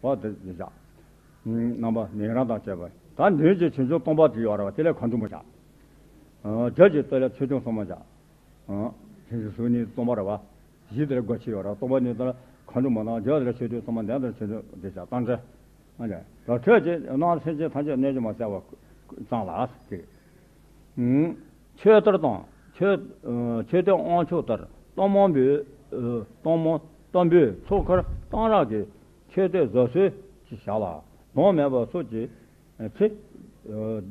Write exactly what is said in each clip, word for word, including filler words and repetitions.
བ་དེ་བཞག་རྣམ་པ་ནི་རང་དང་བཅས་པ། ད་མདུན་གྱི་ཆོས་འབྱུང་སྟོང་པ་དེ་ཡོད་རེད་བ། དེ་ལས་མཁའ་འགྲོ་མ་བཞག་རྒྱབ་ཀྱི་སྟོད་ལ་ཆོས་སྐྱོང་སྲུང་མ་བཞག་ཨ། དེ་ཚོ་གཟུགས་ནི་སྟོང་པ་རེད་བ། གཞི་དེར་སྒོ་ཕྱེ་ཡོད་རེད། སྟོང་པ་ནི་དེར་མཁའ་འགྲོ་མ་དང་རྒྱབ་དེར་ཆོས་སྐྱོང་སྲུང་མ། འདན་དེར་ཆོས་སྐྱོང་དེ་བྱ་སྟངས་འདྲ། ཨ་ནི་ད་ཁྱོད་ཀྱིས་སྣང་སེམས་ཅན་ཐམས་ཅད་རྣལ་འབྱོར་མ་གསལ་བ་ཙམ་ལ་ཟེར། ཨུམ། མཆོད་གཏོར་དང་མཆོད། ཨ། མཆོད་རྟེན་དབང་ཕྱུག་ལྟར་གཏོར་མ་འབུལ། ཨ། གཏོར་མ། གཏོར་འབུལ་ཚོགས་འཁོར་གཏང་རག་གི་མཆོད་རྟེན་བཟོ་སྲོལ་གྱི་བྱ་ལ་དོན་མེད་པ་སོགས་ཀྱི་ཚེ། ཨ།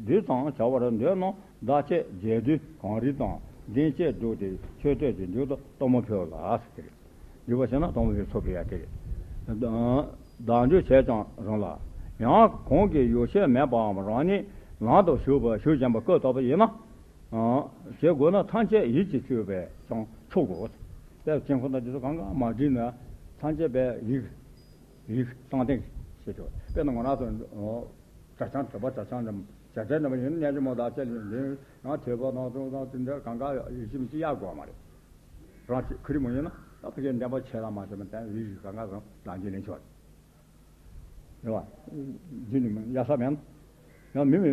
དུས་དང་བྱ་བར་འདོད་རྣམས་བདག་བསྐྱེད་རྒྱས་བསྡུས་གང་རིགས་དང་ལྡན་བཅས་བསྒྲུབས་ཏེ་མཆོད་རྟེན་གྱི་མཇུག་ཏུ་གཏོར་མ་ཕུལ་ལ་ཟེར། འཇུག་པ་བྱས་ན་གཏོར་མ་ཕུལ་ཚོགས་ཕུལ་ཡ་དེ་རེད། བདག་འཇུག་བྱས་ཀྱང་རུང་ལ། ཡང་གང་གི་ཡོ་བྱད་མེད་པའམ་རང་ཉིད་ལམ་དུ་ཞུགས་པ་ཞུགས་བཞིན་པ་སྐབས་ཐོབ་པ་ཡིན་ན། ཨ། བྱེད་དགོས་ན་ཐམས་ཅད་ཡིད་ཀྱིས་སྤྱོད་པས་ཀྱང་ཆོག་གོ། དཔེ་དཀྱིལ་འཁོར་དང་དེ་ཚོ་གང་ག་མ་བྲིས་ན་ཐམས་ཅད་པའི་ཡིད། ཡིད་བསམ་གཏན་ཞེས་ཆོག་དཔེར་ན་ང་རང་ཚོ། ཨོ། གྲྭ་ཆང་དྲོ་པ་གྲྭ་ཆང་འདྲ་གྲྭ་ཆས་འདྲ་མ་ཡིན་ན་རྣལ་འབྱོར་མ་དག་ཅེས་ལས་འདི་ཡང་དྲོ་པ་ནང་དུ་དང་དེ་འདྲ་གང་ག་ཡིད་ཀྱིས་མི་ཅི་གཡར་དགོས་མ་རེད། རང་ཅིག་ཁུ་རི་མོ་ཡིན་ན་ད་ཕ་གིར་འདན་པ་ཆེ་ལ་མ་བྱས་མ་དེ་ཡིད་ཀྱིས་གང་ག་རང་ལ་འཇུ་ལེན་ཆོག་རེད། རེད་བ། འདི་ནི་གཡར་ས་མེད་ན། ཡང་མི་མི་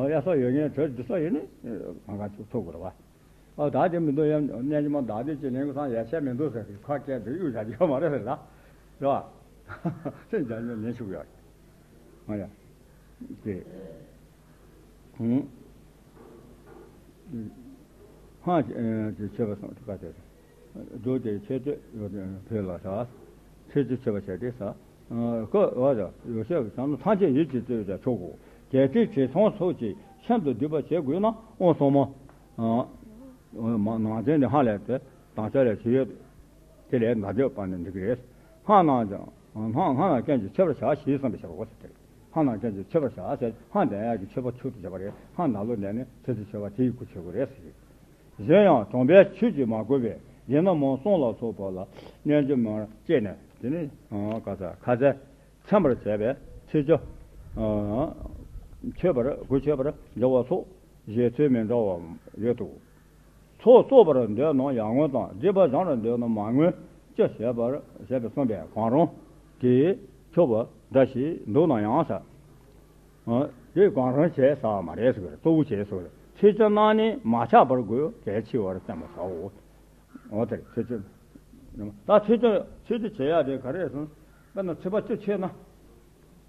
གཡར་ས་ཡོད་མཁན་གྲོས་འདི་ས་ཡོད་ནི་གང་ག་ཚུགས་དགོས་རེད་བ། ཨ། ད་དེ་མི་འདུག་ཡང་རྣལ་འབྱོར་མ་བདག་འདི་ཅི་ལེན་གི་སང་ཡ་ཆད་མི་འདུག་ཟེར་གི་ཁ་སྐད་འདི་གཡུག་བཞག་རྒྱུ་ཡོད་མ་རེད་ཟེར་ད། རེད་བ། ཚེ་འཇམ་ཡང་ལེན་ཆུག་ཡོད། ང་ཡ། དེ། ཧང་། ཅེས་མཆོད་པ་སོགས་ཀ་ཏེ། རྡོ་དེ་ཆེ་སྟོད་ཕེ་ལ་ས། ཚེ་ཚེ་མཆོད་པ་བྱས་ཏེ་ས། ཀ་བ་ཡོ་བྱད་ཀྱི་ཚང་ན་ཐམས་ཅད་ཡིད་ཀྱིས་སྤྱོད་ཀྱང་ཆོག་གོ། གལ་ཏེ་བྲེ་ཚོང་སོགས་ཀྱིས་ཤིན་ཏུ་བསྡུས་པ་བྱེད་དགོས་ན་དབང་གསུམ་མོ། ནང་ཚན་འདི་ཧ་ལས་ཏེ་དང་ཆ་ལས་ཇི་ཡོད། དེ་ལས་ན་འདོད་པ་ནི་འགྲིག་གི་རེད། སྔགས་རྣམས་ཀྱང་། སྔགས་རྣམས་ཀུན་གྱི་མཆོད་པར་བྱ་ཞེས་གསུངས་པའི་ཕྱིར་རོ་ཟེར་ཏེ། སྔགས་རྣམས་ཀུན་གྱི་མཆོད་པར་བྱ་ཟེར་སྔགས་འདོན་ཡག་གི་མཆོད་པ་མཆོད་དུ་བྱ་བ་རེད། སྔགས་ན་ལོ་འདོན་ནས་ཚེ་ཚེ་མཆོད་པ་དེ་ཡི་གུ་མཆོད་དགོས་རེད་ཟེར། གཞན་ཡང་གྲོང་པའི་ཆོས་ཀྱིས་མ་གོས་པའི་ཡིན་ན་མོ་གསུང་ལ་སོགས་པ་ལ་རྣལ་འབྱོར་མར་སྐྱེས་ནས་དེ་ནི་ག་ས་ཁ་ཟས་ཚིམ་པར་བྱས་པའི་ཚེ་ཆོ། མཆོད་པར་གུ་མཆོད་པར་འགྱུར་བ་སོགས་བཞེད་ཚུལ་མི་འདྲ་བ་ཡོད་དོ། ཚོགས་རྫོགས་པར་འདོད་ན་ཡར་ངོ་དང་། སྒྲིབ་པ་སྦྱང་བར་འདོད་ན་མར་ངོ་སྤྱི་བྱེད་པར་བྱེད་པའི་གསུངས་པས་གང་རུང་གིས་ཆོག་པ་འདྲ་ཞིག་འདུག་ན་ཡང་ཟེར། དེ་གང་རུང་བྱས་ཟེར་བ་མ་རེད་ཟེར་གི་རེད། གཙོ་བོ་བྱས་ཟེར་གི་རེད། ཚིག་བཅད་རྣམས་ནི་མ་ཆག་པར་དགོས་གལ་ཆེ་བར་བསྟན་པ་ཟེར་འོ། འོ་དེ་རེད། ཚིག་བཅད། ད་ཚིག་བཅད་ཚིག་བཅད་བྱེད་ཡག་དེ་ག་རེ་རེད་ཟེར་ན། དཔེར་ན་ཚིག་པ་བཅད་ཆད་ན།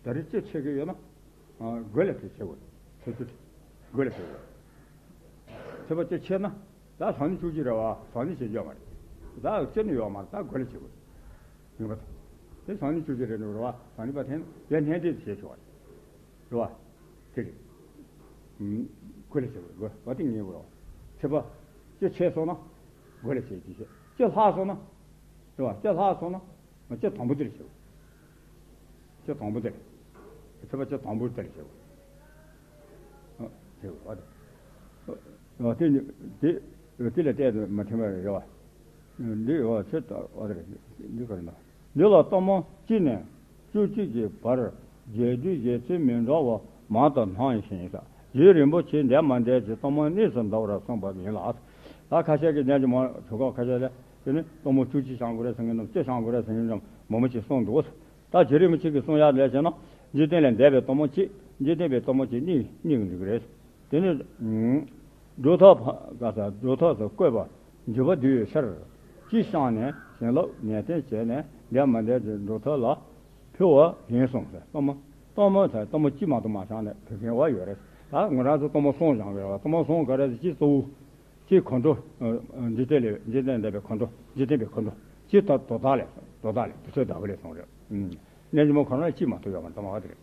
ད་རེས་ཅི་བྱེད་ཀྱི་ཡོད་ན། ཨ། དགོད་ལ་དེ་བྱེད་དགོས། ཚིག་བཅད་དགོད་ལ་བྱེད་དགོས། ཚིག་པ་ཅི་ཆད་ན། ད་བཟང་ནི་བཅུ་གཅིག་རེད་བ། བཟང་ནི་བྱེད་རྒྱུ་ཡོད་མ་རེད། ད་ཅི་ནི་ཡོད་མ་རེད། ད་དགོད་ལ་བྱེད་དགོས། ངེས་པ་དང་། དེ་བཟང་ནི་བཅུ་གཅིག་རེད་འདུག་རེད་བ། བཟང་ནི་པ་དེ་དེ་ལྷན་ཏིག་བྱེད་ཆོག་རེད། རེད་བ། དེ་རེད། ཨུམ། དགོད་ལ་བྱེད་དགོས། དགོད་པ་དེ་ངེས་དགོས་རེད་བ། ཚིག་པ་ཅི་ཆད་སོང་ན། དགོད་ལ་བྱེད་ཀྱི་བྱེད། ཅི་ལྷག་སོང་ན། རེད་བ། ཅི་ལྷག་སོང་ན། ང་ཚོ་དང་པོ་དེར་བྱེད། ཚེ་དང་པོ་དེར། ཚེ་བ་ཚེ་དང་པོ་དེར་བྱེད། ཨ། དེ་བ་དེ། ཨ། དེ་དེ་དེ་ལ་བལྟས་ཏེ་མ་ཐེམ་པ་རེད་བ། འདི་བ་ཚེ་ད་བ་དེ་རེད། འདི་ག་རེ་ན། འདི་ལ་གཏོར་མ་གཅིག་ནས་བཅུ་གཅིག་གི་བར་རྒྱས་བསྡུས་བཞེད་ཚུལ་མི་འདྲ་བ་མང་དུ་སྣང་ཞིང་། རྗེ་རིན་པོ་ཆེས་འདས་མ་འདས་ཀྱི་གཏོར་མ་གཉིས་སུ་འདུ་བར་གསུངས་པ་ཡིན་ལ། ད་ཁ་ཤས་ཀྱིས་ཉན་གྱི་མ་གྲོགས་ཁ་ཤས་ལ། དེ་ནི་གཏོར་མ་བཅུ་གཅིག་བཤམས་དགོས་རེད་ཟེར་མཁན་དང་གཅིག་བཤམས་དགོས་རེད་ཟེར་མཁན་ཙམ་མང་པོ་ཞིག་གསུངས་འདུག་ད་རྗེ་རིན་པོ་ཆེ་གིས་གསུང་ཡག་ལས་བྱས་ན། འཇིག་རྟེན་ལས་འདས་པའི་གཏོར་མ་གཅིག་འཇིག་རྟེན་པའི་གཏོར་མ་གཅིག་གཉིས་གཉིས་ཀྱི་འགྲིག་རེད། དེ་ནི། སྒྲུབ་ཐབས་ག་ས་སྒྲུབ་ཐབས་སུ་བཀོད་པ་འཇུག་པ་བསྡུས་ཡོད་ཕྱིར། གཅིག་བཤམས་ནས་བྱིན་རླབས་ངེས་གཏན་བྱས་ནས་འདས་མ་འདས་ཀྱི་སྒྲུབ་ཐབས་ལ་ཕུལ་བ་ཡིན་གསུངས་ཟེར། གཏོར་མ་གཏོར་མ་དང་གཏོར་མ་གཅིག་མ་གཏོགས་མ་བཤམས་ནས་ཕུལ་མཁན་བ་ཡོད་རེད། ད་ང་རང་ཚོ་གཏོར་མ་གསུམ་བཤམས་ཡོད་རེད་བ། གཏོར་མ་གསུམ་ག་རེ་ཟེར་གཅིག་གཙོ་བོ། གཅིག་གོ་འགྲོ། འཇིག་རྟེན་ལས་འཇིག་རྟེན་འདས་པའི་གོ་འགྲོ། འཇིག་རྟེན་པའི་གོ་འགྲོ། གཅིག་ད་དོ་བདག་ལས་དོ་བདག་ལས་དུས་ཚོད་ཟླ་བ་ལས་གསུངས་རེད། རྣལ་འབྱོར་མ་ཁོ་རང་གཅིག་མ་གཏོགས་ཡོད་མ་རེད། གཏོར་མ་བ་དེ་རེད།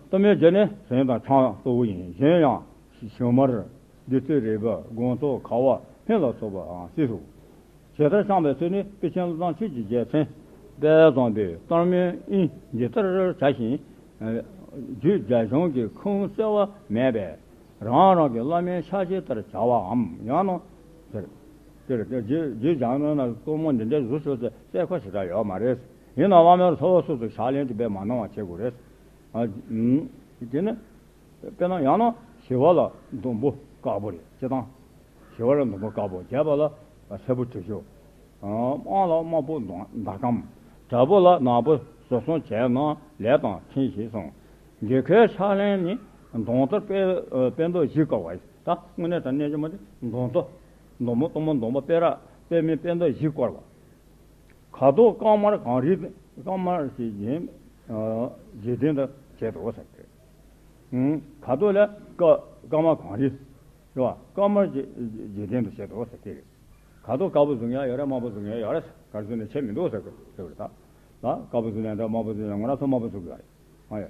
གཏོར་མའི་རྒྱུ་ནི་ཟས་དང་ཆང་གཙོ་བོ་ཡིན། གཞན་ཡང་ཞུན་མར་བདུད་རྩི་རིལ་བུ་དགོང་ཚོགས་ཁ་བ་སྨན་ལ་སོགས་པའང་སྲིད་དོ། ཇི་ལྟར་བཤམས་པའི་ཚུལ་ནི་དཔེ་ཆེན་བློ་བཟང་ཆོས་ཀྱི་རྒྱལ་མཚན་དཔལ་བཟང་པོའི་གཏོར་མའི་དབྱིངས་འདི་ལྟར་བྱ་ཞིང་། རྒྱུད་རྒྱ་གཞུང་གི་ཁུངས་གསལ་བ་མེད་པས་རང་རང་གི་བླ་མའི་ཕྱག་བཞེས་ལྟར་བྱ་བའམ། ཡང་ན་དེར་དེར་དེར་རྒྱུད་རྒྱུད་རྒྱ་གཞུང་ན་གཏོར་མ་འདི་འདྲའི་བཟོ་ཆོག་ཟེར་གསལ་ཁ་ཞེ་དྲག་ཡོད་མ་རེད། ཡིན་ནའང་བླ་མའི་ཚོགས་སོ་སོ་ཕྱག་ལེན་དེ་བས་མ་གནང་བ་བྱེད་དགོས་རེད། དེ་ནི། དཔེར་ན་ཡང་ན་ཞི་བ་ལྷ་ཟླུམ་པོ་དཀར་པོ་རེད། སྤྱིར་བཏང་། ཞི་བ་ལྷ་ཟླུམ་པོ་དཀར་པོ། རྒྱས་པ་ལ་སེར་པོ་དྲི་ཆབ། དམར་ལ་དམར་པོ་ཟླ་གམ། དྲག་པོ་ལ་ནག་པོ་ འགྲོ་སོང་བྱས་ན་ལས་དང་མཐུན་ཞེས་གསུངས། དགེ་ཁའི་ཕྱག་ལེན་ནི་མདོངས་ཐོར་དཔེ་དཔེ་མདོ་བཞི་བཀར་བ་ཡིན། ད་དངོས་གནས་དྲང་གནས་ཀྱི་མ་དེ་མདོངས་ཐོར། མདོང་མོ་སྟོང་མོ་མདོངས་པ་དཔེ་ར་དཔེ་མེད་དཔེ་མདོ་བཞི་བཀར་བ། ཁ་དོག་དཀར་དམར་གང་རིགས་དཀར་དམར་ཞེས་བརྗོད་བརྗོད་དོན་དུ་བྱེད་དོ་ཟེར་ཏེ། ཁ་དོག་ལ་དཀར་དཀར་དམར་གང་རིགས་རེད་བ། དཀར་དམར་བརྗོད་བརྗོད་དོན་དུ་བྱེད་དོ་ཟེར་ཏེ། ཁ་དོག་དཀར་པོ་བཟོ་མཁན་ཡོད་རེད། དམར་པོ་བཟོ་མཁན་ཡོད་རེད། ག་རེ་བཟོས་ནས་ཁྱད་མི་འདུག་ཟེར་དགོས་ཟེར་བ་རེད་ད། ད་དཀར་པོ་བཟོ་ནས་འདྲ་དམར་པོ་བཟོ་ནས་ང་རང་ཚོ་དམར་པོ་བཟོ་དགོས་རེད། ཨ་ཡ།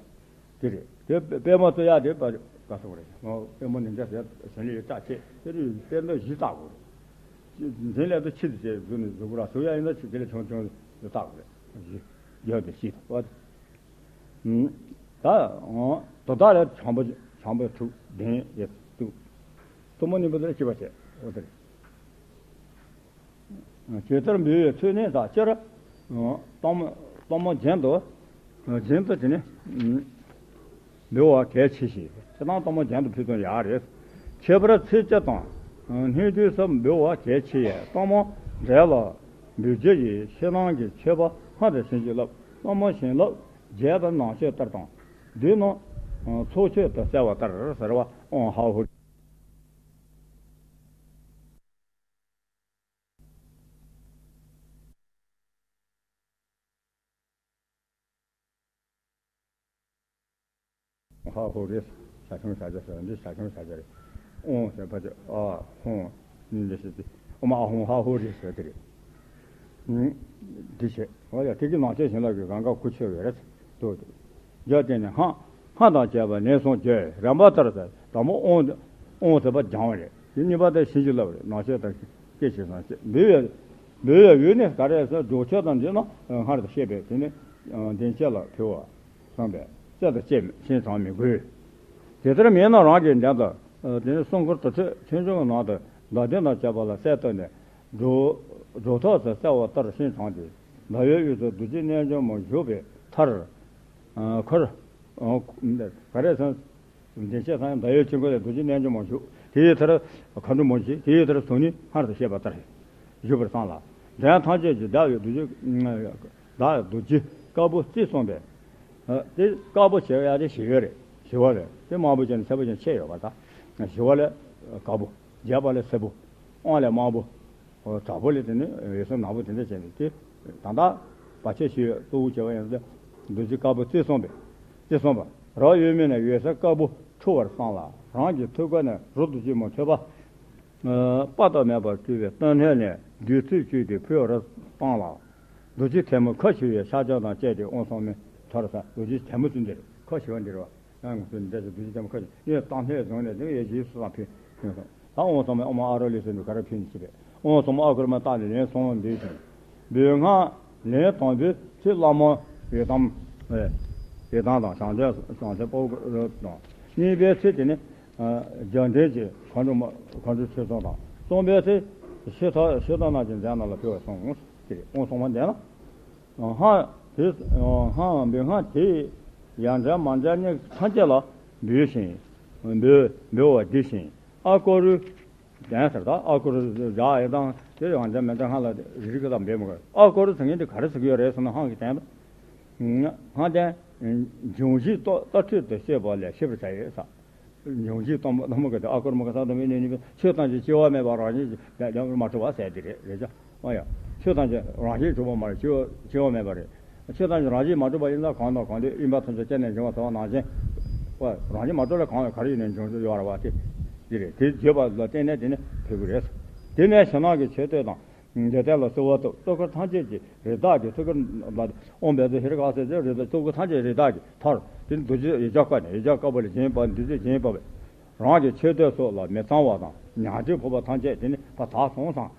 དེ་རེད། དེ་དཔེ་དཔེ་མ་བཟོ་ཡག་དེ་པ་ག་སོང་རེད། དཔེ་མ་ནི་འདྲ་ཟེར་ཞལ་ལས་ཡོད་རྩ་ཆེ་དེ་རེད། དཔེ་མདོ་བཞི་བཏགས་དགོས་རེད། འཛིན་ལས་དུ་ཆེད་དུ་བྱས་བཟོས་ནས་བཟོ་དགོས་ར། བཟོ་ཡག་ཡིན་ན་ཆེད་དེ་ལས་ཆུང་ཆུང་དུ་བཏགས་དགོས་རེད། བཞི་བརྒྱབ་དེ་བཞི་བཏགས་པ། ད་དོ་བདག་ལ་བྱམས་པ་བྱམས་པ་ཐུགས་ལྡན་ཡེ་ཐུགས། གཏུམ་མོ་གཉིས་པོ་དེ་ལ་སྐྱིད་པ་བྱེད་འོ་དེ་རེད། ཇི་ལྟར་འབུལ་བའི་ཚུལ་ནི་དང་སྤྱིར། གཏུམ་གཏུམ་མོ་རྒྱན་དུ། རྒྱན་དུ་དེ་ནི་འབུལ་བ་གལ་ཆེ་ཞིང་སྤྱིར་བཏང་གཏུམ་མོ་རྒྱན་དུ་ཕུལ་དོན་ཡག་རེད། ཁྱད་པར་ཚིགས་བཅད་དང་སྣོད་བསྡུས་སུ་འབུལ་བ་གལ་ཆེ་ཡས་གཏུམ་མོ་འབྲས་ལ་འབུལ་རྒྱུ་ཡི་ཕྱི་ནང་གི་མཆོད་པ་སྔར་དུ་བྱིན་གྱིས་བརླབས། གཏུམ་མོ་བྱིན་རླབས་རྒྱས་པ་ནང་མཆོད་ལྟར་དང་། བསྡུས་ན་ཚོགས་མཆོད་དུ་གསལ་བ་ལྟར་ཟེར་བ། ཨོཾ་ཧ་ཧུ། ཧ་ཧུ་རེད། ཞལ་ཆུང་བྱ་རྒྱུ་ཟེར་བ་འདི་ཞལ་ཆུང་བྱ་རྒྱུ་རེད། ཨོཾ་ཟེར་བ་དེ་ཨ་ཧོང་ནི་འདི་ཞེས་ཏེ། ཨོཾ་ཨ་ཧོང་ཧ་ཧུ་རེད་ཟེར་དེ་རེད། འདི་བྱས། འོ་ཡ། དེ་གི་ནང་ཆོས་བྱིན་རླབས་ཀྱི་གང་ག་གུ་ཆོད་པའི་རེད། དུ་དུ། རྒྱ་བསྟན་ནས་སྔགས་སྔགས་དང་བཅས་པ་ལན་གསུམ་བརྗོད། རིམ་པ་ལྟར་ཟེར་དང་པོ་ཨོཾ་ཨོཾ་ཟེར་བ་སྦྱང་བ་རེད། དེ་གཉིས་པ་དེ་བྱིན་གྱིས་བརླབས་རེད། ནང་ཆོས་དང་སྐད་ཅིག་ཙམ་བྱས། འབུལ་བའི་འབུལ་བའི་ཡུལ་ནི་ག་རེ་ཟེར་སྒྲུབ་མཆོད་དང་འདི་ནི་སྔར་དུ་བཤད་པས་དེ་ནི་བདེན་བྱེད་ལ་ཕུལ་བ་བསམ་པས་གསལ་དུ་བཅད་ཤིང་དྲང་མི་དགོས། དེ་ལྟར་མིན་ན་རང་གི་འགྲམ་དུ། དེ་ནི་གསུང་མགུར་དུར་ཁྲོད་ཆོས་འབྱུང་གི་ནང་དུ་བརྡ་དོན་དང་བཅས་པ་ལ་གསལ་བཏབ་ནས། སྒྲོ་སྒྲོ་ཐོག་ཏུ་གསལ་བ་ལྟར་ཤིང་དྲང་སྟེ། ཟླ་འོད་དབུས་སུ་རྡོ་རྗེ་རྣལ་འབྱོར་མ་བཞུགས་པའི་མཐར། ཁར། ག་རེ་ཟེར། བདེ་ཆེན་ས་ཡང་ཟླ་འོད་ཀྱི་མགོ་ལས་རྡོ་རྗེ་རྣལ་འབྱོར་མ་བཞུགས། དེའི་མཐར་མཁའ་འགྲོ་མ་བཞུགས། དེའི་མཐར་གཟུགས་བརྙན་སྔར་དུ་བཤད་པ་ལྟར་བཞུགས་པར་བསམ་ལ། འགྲམ་ཐམས་ཅད་ཀྱི་བདག་ཡོད་རྡོ་རྗེ། བདག་རྡོ་རྗེ་དཀར་པོ་རྩིས་གསུངས་པས། དེ་དཀར་པོ་ཞེས་ཡ་དེ་ཞི་བ་རེད། ཞི་བ་རེད། དེ་དམར་པོ་ཅན་སེར་པོ་ཅན་ཕྱེ་ཡོད་པ་དང་། ཞི་བ་ལས་དཀར་པོ། རྒྱས་པ་ལས་སེར་པོ། དབང་ལས་དམར་པོ། དྲག་པོ་ལས་དེ་ནི་འོད་ཟེར་ནག་པོ་དེ་འདྲ་བྱས་ནས་དེ། ད་ལྟ་བར་ཆད་ཞི་བའི་གཙོ་བོ་བྱས་པ་ཡིན་ཙང་རྡོ་རྗེ་དཀར་པོ་རྩིས་གསུངས་པས། རྩིས་གསུངས་པ། རབ་གཡོ་མེད་ནས་འོད་ཟེར་དཀར་པོ་འཕྲོ་བར་བསམ་ལ། རང་གི་ཐུགས་ཀ་ནས་རོ་རྡོ་རྗེ་མ་ཐོད་པ། དཔག་ཏུ་མེད་པར་སྤྲུལ་པའི་སྟོད་ལྷས་ནས་བདུད་རྩིས་བཀྲུས་ཏེ་ཕུལ་བར་བསམ་ལ། རྡོ་རྗེ་ཐལ་མོ་ཁ་ཕྱེ་བའི་ཕྱག་རྒྱ་དང་བཅས་ཏེ་དབང་བསམ་མོས་ཐར་ས། རྡོ་རྗེ་ཐལ་མོ་ཚུལ་འདིར་ཁ་ཕྱེ་བ་འདིར་བ། ཡང་ངོ་སོ་འདི་འདྲ་ཞིག་རྡོ་རྗེ་ཐལ་མོ་ཁ་ཕྱེ་ཡོད་སྟངས་ལྷས་བཟུང་ནས་དེ་ཡེ་ཤེས་སུ་དང་ཕན་ཕན་སོང་། ད་དབང་བསམ་མོས་ཨོཾ་ཨ་རུ་ལི་ཟེར་དུས་ག་རེ་ཕན་ཞིག་པས། དབང་བསམ་མོ་ཨ་གུར་མ་བཏགས་ནས་ལན་གསུམ་འདི་བྱུང་། འབུལ་སྔགས་ལན་དང་པོའི་ཚེ་བླ་མ་ཡི་དམ། ཡི་དམ་དང་བྱང་ཆེན་བྱང་ཆེན་དཔའ་བོ་དང་། གཉིས་པའི་ཚེ་དེ་ནི་རྒྱ་འདྲེན་གྱི་མཁའ་འགྲོ་མ་མཁའ་འགྲོ་ཆོས་སྲུང་དང་། གསུམ་པའི་ཚེ་ཤི་ཐ་ཤི་ཐ་ན་གྱི་མཛད་རྣམས་ལ་ཕུལ་བར་གསུངས། དེ་རེད། དབང་གསུམ་པ་འདས་ན། སྔགས་དེ་སྔགས་འབུལ་སྔགས་དེ་ཡང་འདྲ་མ་འདྲ་གཉིས་ཐམས་ཅད་ལ་འབུལ་ཞིང་། འབུལ་འབུལ་བ་འདི་བཞིན་ཨ་གུ་རུ། གདན་ཟེར་ད་ཨ་གུ་རུ་བཞག་ཡི་དང་དེ་ཡང་འདྲ་མི་འདྲ་སྔགས་ལ་རིགས་ཀྱི་དང་འབད་མི་དགོས། ཨ་གུ་རུ་ཟེར་མཁན་དེ་ག་རེ་ཟེར་གྱི་ཡོད་རེད་ཟེར་ན། སྔགས་ཀྱི་སྟེང་དུ། སྔགས་ལྡན། འབྱུང་བཞི་རྟག་རྟག་ཁྲིད་དུ་བཤད་པ་ལས་ཤེས་པར་བྱ་ཡི་ཟེར། འབྱུང་བཞི་སྟོང་པ་སྟོང་པ་ག་དེ་ཨ་གུ་རུ་མ་ག་ས་དང་མི་ནི་ནི་ཆོས་ཐམས་ཅད་སྐྱེ་བ་མེད་པ་རང་བཞིན་གྱིས་མ་གྲུབ་པ་ཟེར་དེ་རེད། རེད་ཅག་ཨ་ཡ། ཆོས་ཐམས་ཅད་རང་བཞིན་གྲུབ་པ་མ་རེད། སྐྱེ་བ་སྐྱེ་བ་མེད་པ་རེད། ཆོས་ཐམས་ཅད་རང་བཞིན་མ་གྲུབ་པ་ཡིན་ན་གང་དང་གང་དུ་ཡིན་པ་ཐམས་ཅད་སྐྱེ་ནས་འབྱུང་བ་ཟེར་བ་ནང་བཞིན། ཨ་རང་བཞིན་མ་གྲུབ་ལ་གང་ལ་ག་རེ་ཡིན་ནའི་འབྱུང་རྒྱུ་ཡོད་རེད་བ། དེ་འདི་རེད། དེ་བརྗོད་པ་ལ་བརྟེན་ནས་དེ་ནི་ཕེབས་ཀྱི་རེད། དེ་ནས་ཕྱི་ནང་གི་ཆོས་སྟོན་དང་། འདི་ལྟར་ལ་གསོལ་བ་བཏབ། ཐུགས་ཀར་ཐམས་ཅད་ཀྱི་རི་དྭགས་ཀྱི་ཐུགས་ཀར་ལ་ཨོཾ་བཛྲ་ཧེ་རུ་ཀ་ཟེར་ཏེ་རི་དྭགས་ཐུགས་ཀར་ཐམས་ཅད་རི་དྭགས་ཀྱི་མཐར་དེ་རྡོ་རྗེ་ཡི་གེ་དཀར་ནས་ཡི་གེ་དཀར་པོ་ལས་སྦྱིན་པ་རྡོ་རྗེ་སྦྱིན་པ་བས། རང་གི་མཆོད་རྟེན་སོགས་ལ་མི་གཙང་བ་དང་ཉ་སྦྲུལ་ཕོག་པ་ཐམས་ཅད་དེ་ནི་ཕར་དག་སོང་ཙང་།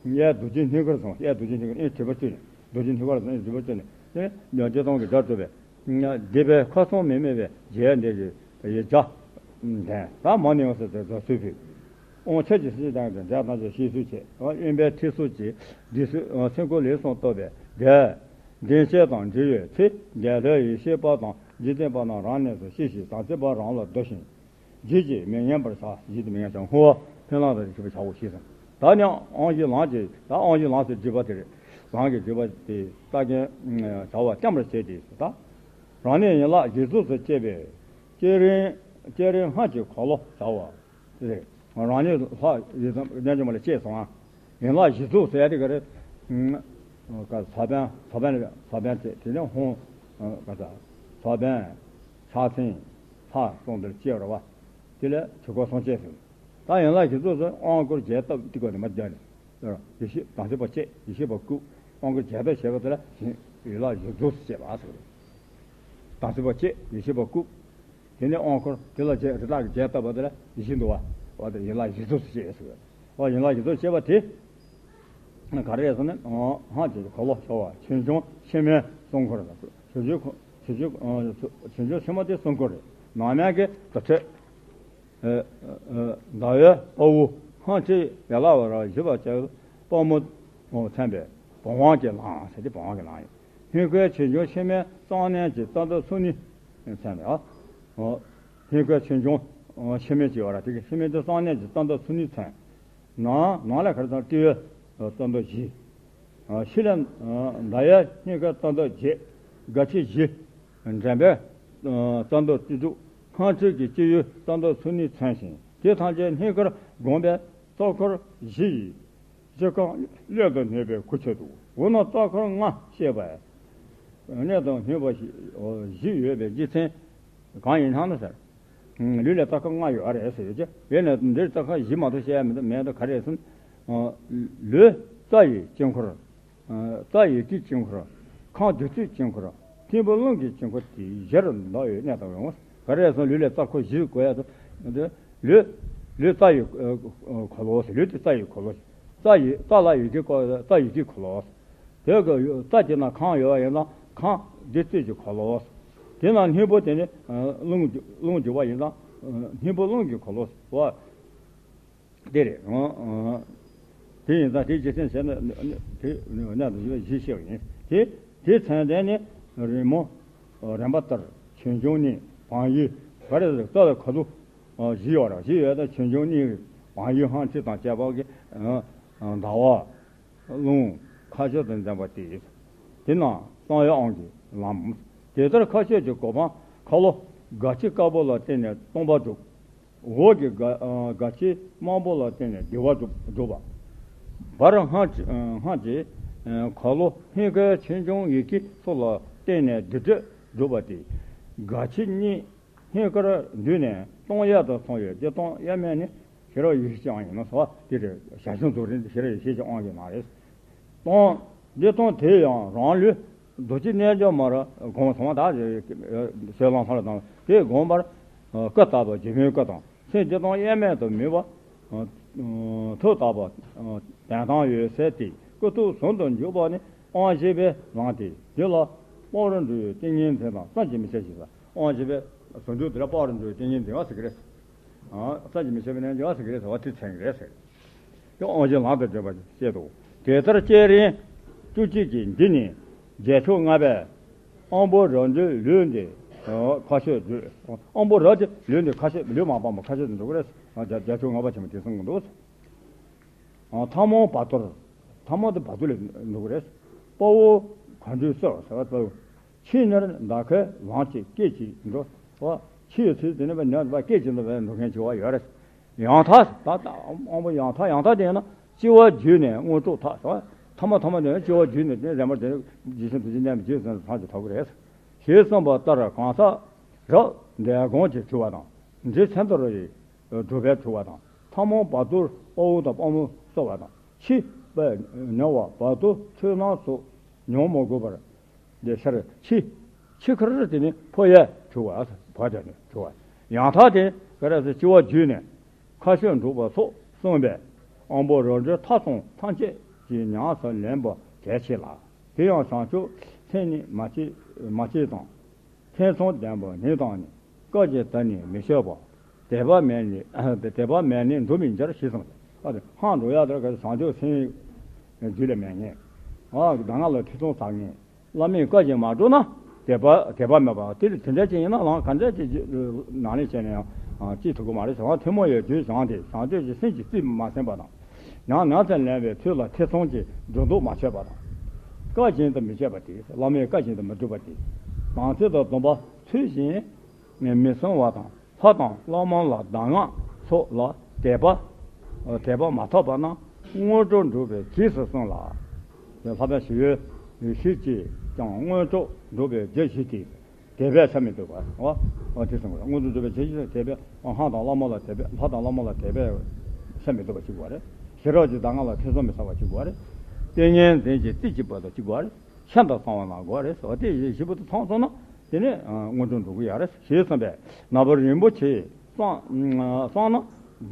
གཡས་རྡོ་རྗེ་སྙིང་གར་བཟུང་། གཡས་རྡོ་རྗེ་སྙིང་གར་ཨེ་སྒྲིབ་པ་བཅུག་ནས་རྡོ་རྗེ་སྙིང་གར་བཟུང་། ཨེ་སྒྲིབ་པ་བཅུག་ནས་དེ་ནི་རྗེ་སྟོང་གི་སྒྲ་སྒྲོགས་པས། སྡིག་པའི་ཁ་སྲུང་མི་དམིགས་པའི་རྗེས་འདེད་ཀྱི་ཡིག་བརྒྱ་ལྡན། ད་མ་ནིང་ཟེར་ཏེ་རྫ་སུལ་ཕུལ། དབང་ཕྱུག་གི་སྲིད་དང་འབྲེལ་ཐམས་ཅད་ཤེས་ཚུལ་བྱས། དབེན་པའི་ཁྲི་ཚུལ་གྱིས་འདི་ཚུལ་སེམས་ཁུར་ལེགས་སོང་བསྟོད་པའི་འགྲེལ། བདེན་བཤད་དང་འབྲེལ་ཡོད་ཚེ་འདས་ལྷའི་ཡེ་ཤེས་པ་དང་འཇིག་རྟེན་པ་རྣམས་རང་གནས་སུ་ཤེས་ཤིང་དམ་ཚིག་པ་རང་ལ་བསྡུ་ཞིང་། བརྗེད་ཀྱིས་མི་ཉན་པར་བྱ། བརྗེད་དུ་མི་ཉན་བྱ། བསྔོ་བ་འཕེན་བླང་དང་ཞིབ་པར་བྱའོ་ཞེས་གསུངས། ད་ནི་དབང་བཞི་ལམ་གྱི་ད་དབང་བཞི་ལམ་ཟེར་སྒྲིབ་པ་དེ་རེད། གང་གིས་བསྒྲིགས་པ་དེ་རྟགས་ཅན་བྱ་བ་བརྟན་པར་བྱེད་དེ་ད། རང་ཉིད་ཡན་ལག་བཞི་མཚུངས་སུ་བཅད་པའི་བསྐྱེད་རིམ་བསྐྱེད་རིམ་སྔར་གྱི་འཁོར་ལོ་བྱ་བ་དེ་རེད། རང་ཉིད་ལྷག་ཡིད་དམ་རྣལ་འབྱོར་མ་ལ་བཅད་སོང་ང་། ཡན་ལག་བཞི་མཚུངས་ཟེར་ཡ་དེ་ག་རེད། ས་བོན་ས་བོན་ས་བོན་དེ་དེ་ནས་ཧོང་ག་ས་ས་བོན་ཕྱག་མཚན་ལྷ་གསུམ་དེར་བཅད་པ་རེད་བ། དེ་ལས་དྲུག་པ་སངས་རྒྱས་སོང་། ད་ཡན་ལག་བཞི་མཚུངས་སུ་དབང་བསྐུར་རྒྱས་བཏབ་དེ་ག་ནས་མ་བརྒྱབ་ནས། ཡེ་ཤེས་དམ་ཚིག་པ་བསྐྱེད། ཡེ་ཤེས་པ་བཀུག་དབང་བསྐུར་རྒྱས་བཏབ་བྱས་པ་དེ་ལ་ཡན་ལག་བཞི་མཚུངས་སུ་བྱས་པ་ཟེར་བ་རེད། དམ་ཚིག་པ་བསྐྱེད། ཡེ་ཤེས་པ་བཀུག་དེ་ནས་དབང་བསྐུར་དེ་ལ་རྒྱས་རི་དྭགས་ཀྱི་རྒྱས་བཏབ་པ་དེ་ལ་ཡེ་ཤེས་འདུལ་བ། འོ་དེ་ཡན་ལག་བཞི་མཚུངས་སུ་བྱས་ཟེར་བ་རེད། འོ་ཡན་ལག་བཞི་མཚུངས་བྱས་པ་དེ་ག་རེ་རེད་ཟེར་ན། སྔགས་ཀྱི་འཁོར་ལོ་བྱ་བ་ཆོས་འབྱུང་ཕྱི་མའི་གསུང་འཁོར་དང་། ཆོས་འབྱུང་ཆོས་འབྱུང་ཆོས་འབྱུང་ཕྱི་མ་དེ་གསུང་འཁོར་རེད། ནང་མའི་གི་དུར་ཁྲོད། ཟླ་བའི་དཔའ་བོ་སྔགས་ཕྲེང་ཡན་ལག་བར་བཞི་པ་བཅས་དཔའ་མོ་མཚོན་པའི་བུམ་དབང་གི་ལང་ཟེར་ཏེ་བུམ་དབང་གི་ལང་ཡིན། སྙིང་ཁའི་ཆོས་འབྱུང་ཕྱི་མའི་གསང་གནས་ཀྱི་རྩ་མདའ་ཚོགས་གཉིས་མཚོན་པའི། སྙིང་ཁའི་ཆོས་འབྱུང་ཕྱི་མའི་ཅེས་པ་ར་དེ་གི་ཕྱི་མའི་དེ་གསང་གནས་ཀྱི་རྩ་མདའ་ཚོགས་གཉིས་མཚོན། ནང་ནང་ལ་ག་རེ་ཟེར་ན་ཏི་ཡོ་རྩ་མདའ་བཞི། ཕྱི་ལ་མདའ་ཡི་སྙིང་ཁའི་རྩ་མདའ་བརྒྱད། སྒ་ཆས་བཞི། འགྲམ་པའི་རྩ་མདའ་བཅུ་དྲུག་སྔགས་ཕྲེང་གི་སྤྱི་ཡུལ་རྩ་མདའ་ཚོགས་གཉིས་མཚོན་ཞིང་། དེ་ཐམས་ཅད་སྙིང་ཁར་བསྒོམས་པའི་རྩ་འཁོར་བཞི་ཡི་སྤྱི་རྐང་སླད་དུ་གནས་པའི་གུར་ཁྱད་དུ། འོ་ན་རྩ་འཁོར་ལྔ་བཤད་པ་སླད་དུ་གནས་པ་བཞི་ཡོད་པའི་རྒྱུ་མཚན་གང་ཡིན་སྙམ་ན་ཟེར། ལུས་ལ་རྩ་འཁོར་ལྔ་ཡོད་རེད་ཟེར་ཡོད་ཀྱི། ཡོད་ནས་འདིར་རྩ་འཁོར་བཞི་མ་གཏོགས་བཤད་ཡ་མི་འདུག་མེད་དོ། ག་རེ་ཟེར་ན། ལུས་རྩ་ཡི་དཀྱིལ་འཁོར། རྩ་ཡི་གི་དཀྱིལ་འཁོར། ཁམས་བདུད་རྩིའི་དཀྱིལ་འཁོར། ཐིམ་ཕུག་རླུང་གི་དཀྱིལ་འཁོར་དེ་གཞིར་བཟློག་པའི་གནས་དང་འོང་། ག་རེ་ཟེར་ན་ལུས་ལ་རྩ་འཁོར་བཞི་དགོས་ཡ་དོ། ལུས་ལུས་རྩ་ཡི་འཁོར་ལོ། ལུས་དེ་རྩ་ཡི་འཁོར་ལོ། རྩ་ཡི་རྩ་ལ་ཡི་གེ་བཀོད་རྩ་ཡི་གི་འཁོར་ལོ། དེ་གི་རྩ་དེ་ན་ཁམས་ཡོད་པ་ཡིན་ན་ཁམས་བདུད་རྩི་གི་འཁོར་ལོ། དེ་ན་སྙིང་པོ་དེ་ནི་རླུང་རླུང་རྒྱུ་བ་ཡིན་ན་སྙིང་པོ་རླུང་གི་འཁོར་ལོ། དེ་རེད། དེ་ཡིན་ཙང་དེའི་རྗེས་མཐུན་བྱས་ན་དེ་གནད་དུ་བཞི་བཞི་བཤད་པ་ཡིན། དེ་དེའི་མཚོན་དོན་ནི་རི་མོ་རིམ་པ་ལྟར་ཆོས་འབྱུང་གཉིས་བག་ཡོད་ག་རེ་ཟེར་རྩ་ལ་ག་དུ་བཞི་ཡོད་ར། བཞི་ཡོད་ད་ཆོས་འབྱུང་གཉིས་བག་ཡོད་སྔགས་ཕྲེང་དང་བཅས་པ་གི་ཟླ་བ། རླུང་ཁ་ཕྱོགས་དང་ལྡན་པ་སྟེ། དེ་རྣམས་གསང་བའི་དབང་གི་ལམ། དེ་ལྟར་ཁ་ཕྱོགས་ཀྱི་གོ་འཕང་ཁ་ལོ་སྒ་ཆས་དཀར་པོ་ལ་བརྟེན་ནས་སྟོང་པ་སྒྲུབ། འོག་གི་སྒ་སྒ་ཆས་དམར་པོ་ལ་བརྟེན་ནས་བདེ་བ་སྒྲུབ་སྒྲུབ་པ། བར་སྔགས་ཀྱི་སྔགས་ཀྱི་ཁ་ལོ་སྙིང་ཁའི་ཆོས་འབྱུང་ཡི་གེ་སོགས་ལ་བརྟེན་ནས་བདེ་དྲོད་སྒྲུབ་པ་སྟེ། སྒ་ཆས་གཉིས་སྙིང་ཁར་འདུས་ནས་སྟོང་གཡས་དུ་སོང་བའི་བདེ་སྟོང་དབྱེར་མེད་ནི་ཤེས་རབ་ཡེ་ཤེས་ཀྱི་དབང་ཡིན་ནོ། ཟེར་བ་དེ་རེད། ཞལ་བྱུང་རྫོགས་རིམ་ཤེས་རབ་ཡེ་ཤེས་ཀྱི་དབང་གི་ནང་རེད། སྟོང་བདེ་སྟོང་དེ་ཡང་རང་ལུས་རྡོ་རྗེ་རྣལ་འབྱོར་མར་བསྒོམ་སོང་བ་དག་ཟེར་ལམ་སང་ལ་དང་དེ་བསྒོམ་པར་སྐུ་བལྟ་བ་འཇིགས་མེད་སྐུ་དང་སེམས་བདེ་སྟོང་དབྱེར་མེད་དུ་མོས་པ། ཐུགས་བརྟག་པ། དོན་དམ་འོད་གསལ་དེ་སྐུ་ཐུགས་ཟུང་དུ་འཇུག་པ་ནི་དབང་བཞི་པའི་ལམ་སྟེ། དེ་ལ་དཔའ་བོར་འགྲོ་བའི་ཏིང་ངེ་འཛིན་དང་བསམ་གྱིས་མི་ཁྱབ་ཞེས་ཟེར། དབང་བཞི་པའི་ཟུང་འཇུག་དེ་ལ་དཔའ་བོར་འགྲོ་བའི་ཏིང་ངེ་འཛིན་པ་ཟེར་གྱི་རེད། བསམ་གྱིས་མི་ཁྱབ་པའི་རྣལ་འབྱོར་པ་ཟེར་གྱི་རེད་ཟེར་བ་དེ་མཚོན་གྱི་རེད་ཟེར། དེ་དབང་བཞི་ལམ་དུ་འདྲེན་པ་བཤད་དོ། དེ་ལྟར་བསྐྱེད་རིམ་བཅུ་གཅིག་གི་འདི་ནི་རྒྱལ་མཆོག་ལྔ་པས་དབང་པོ་རབ་འབྱམས་ལུས་འདི་ཁ་ཕྱོགས་བསྒྲུབ། དབང་པོ་རབ་ཀྱི་ལུས་འདི་ཁ་ཕྱོགས་ལུས་མ་སྤངས་པ་ཁ་ཕྱོགས་སུ་འགྲོ་གི་རེད། རྒྱལ་རྒྱལ་མཆོག་ལྔ་པ་ཆེན་པོ་དེ་གསུང་གི་འདུག་ཐ་མལ་བར་དོར། ཐ་མལ་དུ་བར་དོ་ལ་འགྲོ་གི་རེད། དཔའ་བོ་མཁའ་འགྲོའི་སར་ཟེར་བ་དཔའ་བོ། ཕྱིས་ནས་འདའ་ཁའི་ལམ་གྱི་སྐད་ཅིག་འགྲོ་བ། ཕྱིས་ཚུལ་དེ་ནི་བ་ནས་བ་སྐད་ཅིག་འགྲོ་བའི་འགྲོ་མཁན་བྱེད་པ་ཡོད་རེད། ཡང་དག་ད་ལྟ་དབང་པོ་ཡང་དག་ཡང་དག་དེ་ཡིན་ན་སྐྱེ་བ་བརྒྱུད་ནས་དངོས་གྲུབ་ཐོབ་ཟེར་བ། ཐ་མལ་ཐ་མལ་དེ་ཡང་སྐྱེ་བ་བརྒྱུད་ནས་དེ་རན་པར་དེ་རྗེས་ཤུལ་དུ་ཅི་ཉམས་རྗེས་སུ་ཐག་ཅིག་ཐོབ་ཀྱི་རེད། ཞེས་གསུངས་པ་ལྟར་གང་ཟག་རབ་འབྲིང་གོང་གི་གྲུབ་པ་དང་། འབྲིང་ཚད་མཐོ་རུ་ཡི་སྒྲུབ་པའི་གྲུབ་པ་དང་། ཐ་མལ་བར་དོར་དཔའ་བོ་དང་དཔའ་མོ་གསོ་བ་དང་། ཕྱིས་པའི་ཉེ་བར་བར་དོ་འཁྲུལ་སྣང་སོགས་མྱོང་མ་དགོས་པར། དེ་ཤར་ཕྱི་ཕྱི་ཁར་དེ་ནི་འཕོ་ཡས་གྲུབ་པ། འཕོ་དེ་ནི་གྲུབ་པ། ཡང་དག་དེ་ག་རེ་ཟེར་སྐྱེ་བ་བརྒྱུད་ནས་ཁ་ཕྱོགས་འགྲུབ་པ་སོགས་གསུངས་པས་དབང་པོ་རབ་འབྱམས་ཐ་ཚོམ་ཐམས་ཅད་ཀྱིས་ཉམས་སུ་ལེན་པ་གལ་ཆེ་ལ། དེ་ཡང་བྱང་ཆུབ་མཚན་ཉིད་མ་སྐྱེས་མ་སྐྱེས་དང་། ཐེ་ཚོམ་ལྡན་པ་ཉིད་དང་ནི། སྐབས་ཀྱི་དུས་ནི་མི་ཆོད་པ། དད་པ་མེད་ནི་དད་པ་མེད་ནི་འགྲོ་མི་འགྱུར་ཞེས་གསུངས། ཨ་དེ་ཧང་འགྲོ་ཡ་དེར་ག་བྱང་ཆུབ་སེམས་རྒྱུད་ལ་མེད་ངེས། ཨ་གདམས་ངག་ལ་ཐེ་ཚོམ་ཟ་ངེས། བླ་མའི་བཀའ་བཞིན་མ་བསྒྲུབས་ན་དད་པ་དད་པ་མེད་པ་དེ་ལ་དེ་འདྲ་ཅིག་ཡིན་ན་ལམ་ག་འདྲ་ཅིག་ནང་ལས་བྱས་ནས་ཡང་ཅིག་ཐུབ་ཀྱི་མ་རེད་ཟེར་བ། ཐུན་མོང་བའི་རྒྱུད་སྦྱངས་ཏེ་བྱང་ཆུབ་ཀྱི་སེམས་ཀྱི་རྩིས་མ་ཟིན་པ་དང་། ཡང་ཉམས་སུ་ལེན་པའི་ཚུལ་ལ་ཐེ་ཚོམ་གྱི་སྒྲོ་འདོགས་མ་ཆོད་པ་དང་། བཀའ་བཞིན་དུ་མི་བྱེད་པ་དེ། བླ་མའི་བཀའ་བཞིན་དུ་མི་སྒྲུབ་པ་དེ། དམ་ཚིག་དང་སྡོམ་པ་ཚུལ་བཞིན་མི་སྲུང་བ་དང་། ལྷ་དང་བླ་མ་ལ་གདམས་ངག་སོགས་ལ་དད་པ། དད་པ་མ་ཐོབ་པ་རྣམས་དངོས་གྲུབ་འགྲུབ་པའི་རྗེས་སུ་སོང་ལ། ལྷག་པའི་ཞི་བའི་ཤུལ་གྱིས་ཀྱང་དངོས་གྲུབ་འགྲུབ་པའི་རྒྱུ་ཞིག་སྟེ། དད་པས་ཆ་མི་འདུག་པ། འོ། འོ་དེ་གསུངས་པ་རེད། དངོས་གྲུབ་འགྲུབ་པའི་རྗེས་སུ། དད་པས་ལྷ་དང་བླ་མ་ལ་དད་པས། ལྷ་དང་བླ་མ་ལ་དད་པས་ཆ་མི་འདུག་པ་ཞིག་དགོས་རེད། ཞི་རགས་ཀྱི་གདམས་ངག་ལ་ཐེ་ཚོམ་མི་ཟ་བ་ཞིག་དགོས་རེད། ཏིང་ངེ་འཛིན་གྱི་རྩེ་གཅིག་པ་དང་གཅིག་དགོས་རེད། ཤིན་ཏུ་གསང་བ་རྣམས་དགོས་རེད། འོ་དེ་བཞི་པོ་དེ་ཚང་སོང་ན། དེ་ནས་དངོས་གྲུབ་འགྲུབ་ཀྱི་ཡོད་རེད་ཞེས་གསུངས་པས། ན་བུན་རིན་པོ་ཆེས་གསུངས་གསུངས་ན།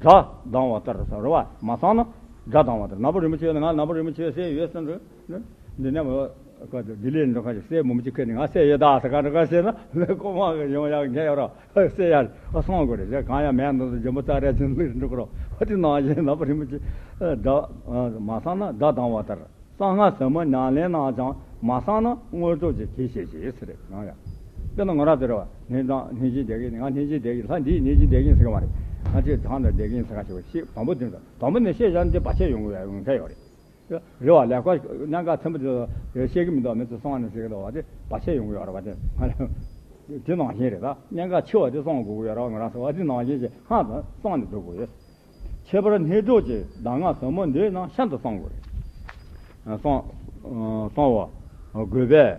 དགྲ་སྡང་བ་ལྟར་ཟེར་བ་མ་གསུངས་ན། དགྲ་སྡང་བ་ལྟར། ན་བུན་རིན་པོ་ཆེ་ཡོད་ན། ང་ན་བུན་རིན་པོ་ཆེ་གསེར་ཡོད་ཟེར་འདུག་འདི་ནས་མ་ལྡི་ལི་འགྲོ་ཁ་ཅིག་གསེར་མང་པོ་ཅིག་ཁྱེར་ནས། ང་གསེར་ཡོད་ད་ཟེར་ག་འགྲོ་ཁ་བཤད་ན། ལས་ཀོ་མ་གི་ཡོང་ཡག་འགན་ཡོད་ར། གསེར་ཡར་ཨ་སོང་དགོས་རེད་ཟེར། གང་ཡང་མེད་ནོ་འཇོན་པོ་ཙག་རལ་ཅན་ལུས་འགྲོ་གི་རོ། ཨ་དེ་ནང་བཞིན་ན་བུན་རིན་པོ་ཆེ་དགྲ་མ་གསུངས་ན། དགྲ་སྡང་བ་ལྟར། གསང་སྔགས་ཟབ་མོ་ཉམས་ལེན་རྣམས་ཀྱང་མ་གསུངས་ན་དངོས་གྲུབ་ཀྱི་གེགས་བྱེད་ཅེས་ཟེར་རེད། ཡང་ཡང་། དཔེར་ན་ང་རང་ཟེར་བ། ནས་དང་ནས་ཀྱི་བསྡད་ཀྱི་ཡིན། ང་ནས་ཀྱི་བསྡད་ཀྱི་ཡིན། ལྷ་འདིས་ནས་ཀྱི་བསྡད་ཀྱི་ཡིན་ཟེར་གྱི་མ་རེད། ང་ཅིག་དང་དང་བསྡད་ཀྱི་ཡིན་ཟེར་ག་ཞིག་བ་ཞིག་དང་པོ་དེ་འདྲ། དང་པོ་ནས་བཤད་བཞག་ན་དེ་བར་ཆད་ཡོང་གི་ཡོད། ཡོང་གི་ཡོད་རེད། རེད་བ། ལས་ཀ་གནད་འགག་ཆེན་པོ་དེ་བཤད་ཀྱི་མི་འདུག་མི་ཚོ་གསང་བ་ནས་ཟེར་གྱི་འདུག་བ། དེ་བར་ཆད་ཡོང་གི་ཡོད་རེད་བ། དེ་ང་ལ་དེ་ནང་བཞིན་རེད། ད་གནད་འགག་ཆེ་བ་དེ་གསང་དགོས་ཀྱི་ཡོད་རེད་བ། ང་རང་ཚོ་བ་དེ་ནང་བཞིན་ཞིག་ཧང་སང་གསང་ནས་འགྲོ་དགོས་ཡོད། ཁྱད་པར་ནས་གྲོགས་ཀྱི་གདམས་ངག་ཟབ་མོ་འདི་རྣམས་ཤིན་ཏུ་གསང་དགོས་རེད། གསང་གསང་བ་དགོས་པས།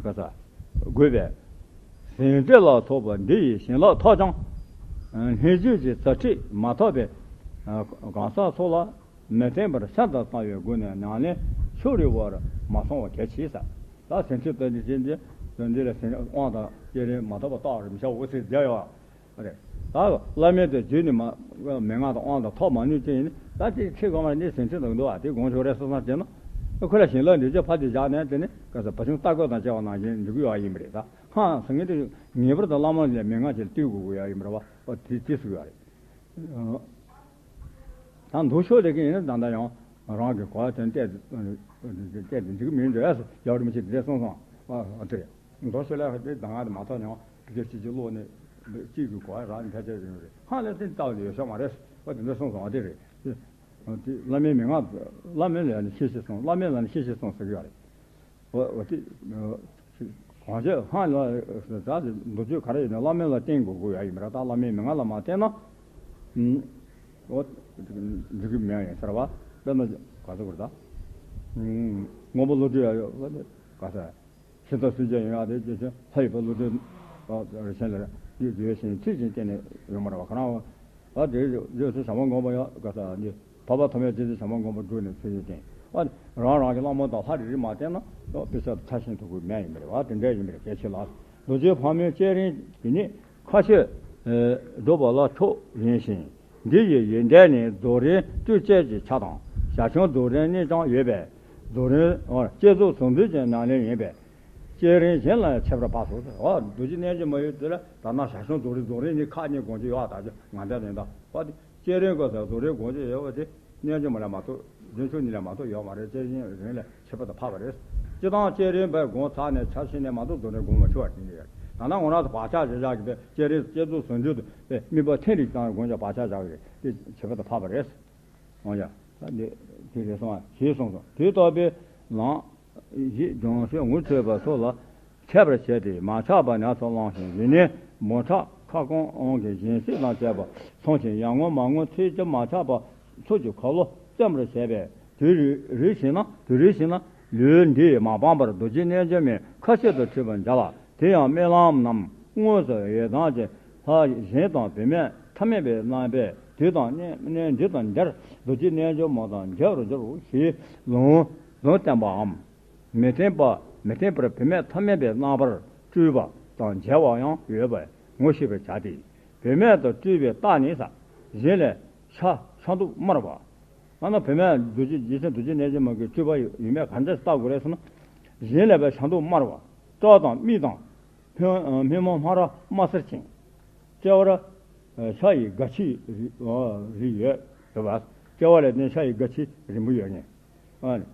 ག་ས་དགོས་པས། ཟིན་བྲིས་ལ་སོགས་པ་འདི་ཡི་བྱིན་རླབས་ཐོབ་ཀྱང་། སྣོད་བཅུད་ཀྱི་ཚུལ་ཁྲིམས་མ་ཐོབ་པའི་གང་ཟག་སོགས་ལ་མི་བརྟེན་པར་ཤིན་ཏུ་གསང་བའི་སྒོ་ནས་ཉམས་ལེན་ཕྱོགས་རིས་པར་མ་སོང་བ་གལ་ཆེ་ས། ད་ཟིན་བྲིས་ལྟ་འདི་ཅན་འདི་དོན་འདི་ལ་ཟིན་དབང་དང་བསྐྱེད་རིམ་མ་ཐོབ་པ་རྟགས་རིམ་བྱ་འོ་ཟེར་བསྡད་ཡོད། རེད། ད་བླ་མའི་དེ་རྒྱུད་ནས་མ་མན་ངག་དང་དབང་དང་ཐོབ་མ་ནུས་ཅན་ཡིན་ན། ད་དེ་ཁྱེད་གོང་མ་ནས་ཟིན་བྲིས་འདུག་འདུག་ཨ། དེ་དགོངས་ཆོག་རེད་བསམ་བསམ་བྱས་ན། ཁོ་ལ་བྱིན་རླབས་འདྲི་རྒྱུ་ཕར་དེ་བཞག་ནས། དེ་ནས་ག་ས་བ་ཆུང་རྟ་རྒོད་དང་བཅས་པ་ནང་བཞིན་འགྲིག་གི་ཡོད་ཡིན་པ་རེད། ད་ཧང་སང་ངེས་དེ་ངེས་པར་དུ་བླ་མ་ལ་མན་ངག་ཅིག་བསྟེན་དགོས་ཀྱི་ཡོད་ཡིན་པ་རེད་བ། ཨོ་དེ་དེ་ཟེར་གི་ཡོད་རེད། ད་མདོ་ཕྱོགས་ལས་ཀྱི་ཡིན་ན་ད་ལྟ་ཡང་རང་གི་གོ་བ་དོན་གཏད་དེ་འགྲིག་གི་མིན་འགྲོ་ཡ་ཟེར། རྒྱལ་བ་རིན་པོ་ཆེས་དེ་འདྲ་གསུངས་སོང་། ཨ་དེ་མདོ་ཕྱོགས་ལས་ཀྱི་དེ་གདམས་ངག་དེ་མ་ཐོབ་ནའང་ཕལ་ཆེར་ཕྱི་ཕྱི་ལོག་ནས་གཅིག་གི་གོ་བ་རང་ནས་ཕལ་ཆེར་ཡོང་རེད། ཧང་ལས་དེ་ལྟ་བ་ལ་ཡོད་ཤོག་མ་རེད། ཨ་དེ་འདྲ་གསུངས་སོང་། ཨ་དེ་རེད། དེ་བླ་མའི་མན་ངག་བླ་མའི་ལ་ནི་ཤེས་ཤེས་གསུངས། བླ་མའི་ལ་ནི་ཤེས་ཤེས་གསུངས་ཟེར་གྱི་ཡོད་རེད། འོ་འོ་དེ་གང་བྱས་ཧང་ལ་ད་མདོ་ཆོས་ག་རེ་ཡིན་ན་བླ་མའི་ལ་བརྟེན་དགོས་དགོས་ཡ་ཡིན་པ་རེད། ད་བླ་མའི་མན་ངག་ལ་མ་བརྟེན་ན། འོ་འགྲིག་གི་མེད་ཡིན་ཟེར་བ། དཔེར་ན་ག་ཚོད་དགོས་རེད་ད། མངོན་པ་བློ་གྲོས་ཡ་ཡོད་ག་ས། ཤིན་ཏུ་སུན་འབྱིན་ཡོང་ཡ་དེ་ཇེ་ཆེ་ལྷ་ཡི་བུ་བློ་གྲོས་རེ་ཆེན་ལ་རྒྱུད་བརྗོད་ཞིང་ཚིག་ཅིང་བསྟན་ནས་ཡོང་བ་རེད་བ། ཁོ་རང་བ་དེ་བརྗོད་ཚུལ་བྱམས་པ་མགོན་པོ་ཡང་ག་ས་འདི་འཕགས་པ་ཐོགས་མེད་རྗེ་བཙུན་བྱམས་པ་མགོན་པོ་བསྒྲུབས་ནས་ཚུལ་བཞིན་བསྟན། ཨ་རང་རང་གི་བླ་མ་དང་ལྷ་རེ་རེ་མ་བསྟེན་ན་དཔེ་ཆ་ཕྲ་ཞིང་དོད་པོ་མེད་ཡིན་པ་རེད་བ། དེ་འདྲ་ཡིན་པ་རེད། གལ་ཆེ་ལ། རྡོ་རྗེ་ཕག་མོའི་བསྐྱེད་རིམ་དེ་ཉིད་མཁའ་སྤྱོད་སྒྲུབ་པ་ལ་ཐུགས་རིང་ཞིང་། འདི་ཡི་ཡོན་ཏན་ནི་རྫོགས་རིམ་སྤྲོས་བཅས་ཀྱི་ཆ་དང་། ཞར་བྱུང་རྫོགས་རིམ་གཉིས་ཀྱང་ཡོད་པས། རྫོགས་རིམ་བསྐྱེད་རྫོགས་ཟུང་འབྲེལ་གྱི་ཉམས་ལེན་ཡིན་པས། བསྐྱེད་རིམ་གཞན་ལ་ཡང་ཁྱད་པར་འཕགས་སོ་ཟེར། འོ་རྡོ་རྗེ་རྣལ་འབྱོར་མ་ཡོད་དེ་ལ་ད་ནང་ཞར་བྱུང་རྫོགས་རིམ་རྫོགས་རིམ་གཉིས་ཁག་གཉིས་དགོངས་ཀྱི་ཡོད་ད་ཅི་ང་འདྲ་ནས་ད། འོ་དེ་བསྐྱེད་རིམ་དགོས་ཟེར་རྫོགས་རིམ་དགོངས་ཀྱི་ཡོད་པ་དེ། རྣལ་འབྱོར་མ་ལ་མ་གཏོགས་རྫོགས་ཆེན་གཉིས་ལ་མ་གཏོགས་ཡོད་མ་རེད། བསྐྱེད་རིམ་ལ་ཁྱད་པར་དུ་འཕགས་པ་རེད། སྤྱིར་བཏང་བསྐྱེད་རིམ་པའི་དགོངས་ཚར་ནས་ཆ་ཤས་ནས་མ་གཏོགས་རྫོགས་རིམ་དགོངས་མ་ཆོད་པ་དེ་འདྲ་ཡོད་རེད། ད་ནང་ང་རང་ཚོ་བག་ཆགས་བཞག་བཞག་གི་བསྐྱེད་རིམ་བསྐྱེད་རྫོགས་ཟུང་འབྲེལ་དུ་དམིགས་པ་ཐིམ་རིམ་བཏང་དགོངས་ཀྱང་བག་ཆགས་བཞག་གི་རེད། དེ་ཁྱད་པར་དུ་འཕགས་པ་རེད། འོང་ཡ། ད་འདི་དེ་རེད་སོང་ཞེས་གསུངས་སོ། དེ་ལྟ་བུའི་ལམ་ཞེས་སྦྱོང་ཚུལ་ངོ་འཕྲོད་པ་སོགས་ལ། འཆད་པར་བྱས་ཏེ་མ་ཆགས་པ་ཉམས་སུ་བླངས་ཤིང་ཡུན་ནན་འབུམ་ཕྲག་ཁ་སྐོང་དབང་གི་སྦྱིན་སྲེག་དང་བཅས་པ་སོང་ཞིང་ཡར་ངོ་མར་ངོ་ཚེས་བཅུ་མ་ཆག་པ་ཚུལ་གྱིས་ཁ་ལོ་བཙེམ་པར་བྱས་པས། དུས་རེ་རེ་བཞིན་ན་དུས་རེ་བཞིན་ན་ལུས་འདི་མ་སྤངས་པར་རྡོ་རྗེ་རྣལ་འབྱོར་མའི་ཁ་ཤུལ་དུ་ཁྲིད་པར་བྱ་ལ། དེ་ཡང་རྨི་ལམ་ནམ་དངོས་སུ་ཡོད་སྟངས་ཀྱི་ལྷ་གཞན་དང་བུད་མེད་ཐ་མལ་པའི་རྣམ་པས་དུས་དང་གནས་གནས་འདི་དང་འདིར་རྡོ་རྗེ་རྣལ་འབྱོར་མ་དང་མཇལ་བར་འགྱུར་རོ་ཞེས་ལུང་ལུང་བསྟན་པའམ། མི་བརྟེན་པ་མི་བརྟེན་པར་བུད་མེད་ཐ་མལ་པའི་རྣམ་པར་སྤྲུལ་པ་དང་མཇལ་བ་ཡང་ཡོད་པས་ངོ་ཤེས་པར་བྱ་སྟེ། བུད་མེད་དུ་སྤྲུལ་པའི་རྟགས་ནི་ས། གཞན་ལས་ཤ་ཤ་མདོག་དམར་བ། ཨ་ན་བུད་མེད་རྡོ་རྗེ་རྗེ་བཙུན་རྡོ་རྗེ་རྣལ་འབྱོར་མ་གི་སྤྲུལ་པ་ཡིན་པས་ག་འདྲ་ཞིག་བལྟ་དགོས་རེད་ཟེར་ན། གཞན་ལས་པའི་ཤ་མདོག་དམར་བ། སྐྲ་དང་མིག་དང་སྨིན་སྨིན་མ་སྨ་ར་དམར་སེར་ཅན། ལྕེ་བར་ཤ་ཡི་སྒ་ཆས་རིགས་ཡོད་ཡོད་པ། ལྕེ་བ་ལས་ནི་ཤ་ཡི་སྒ་ཆས་རིང་པོ་ཡོད་ངེས།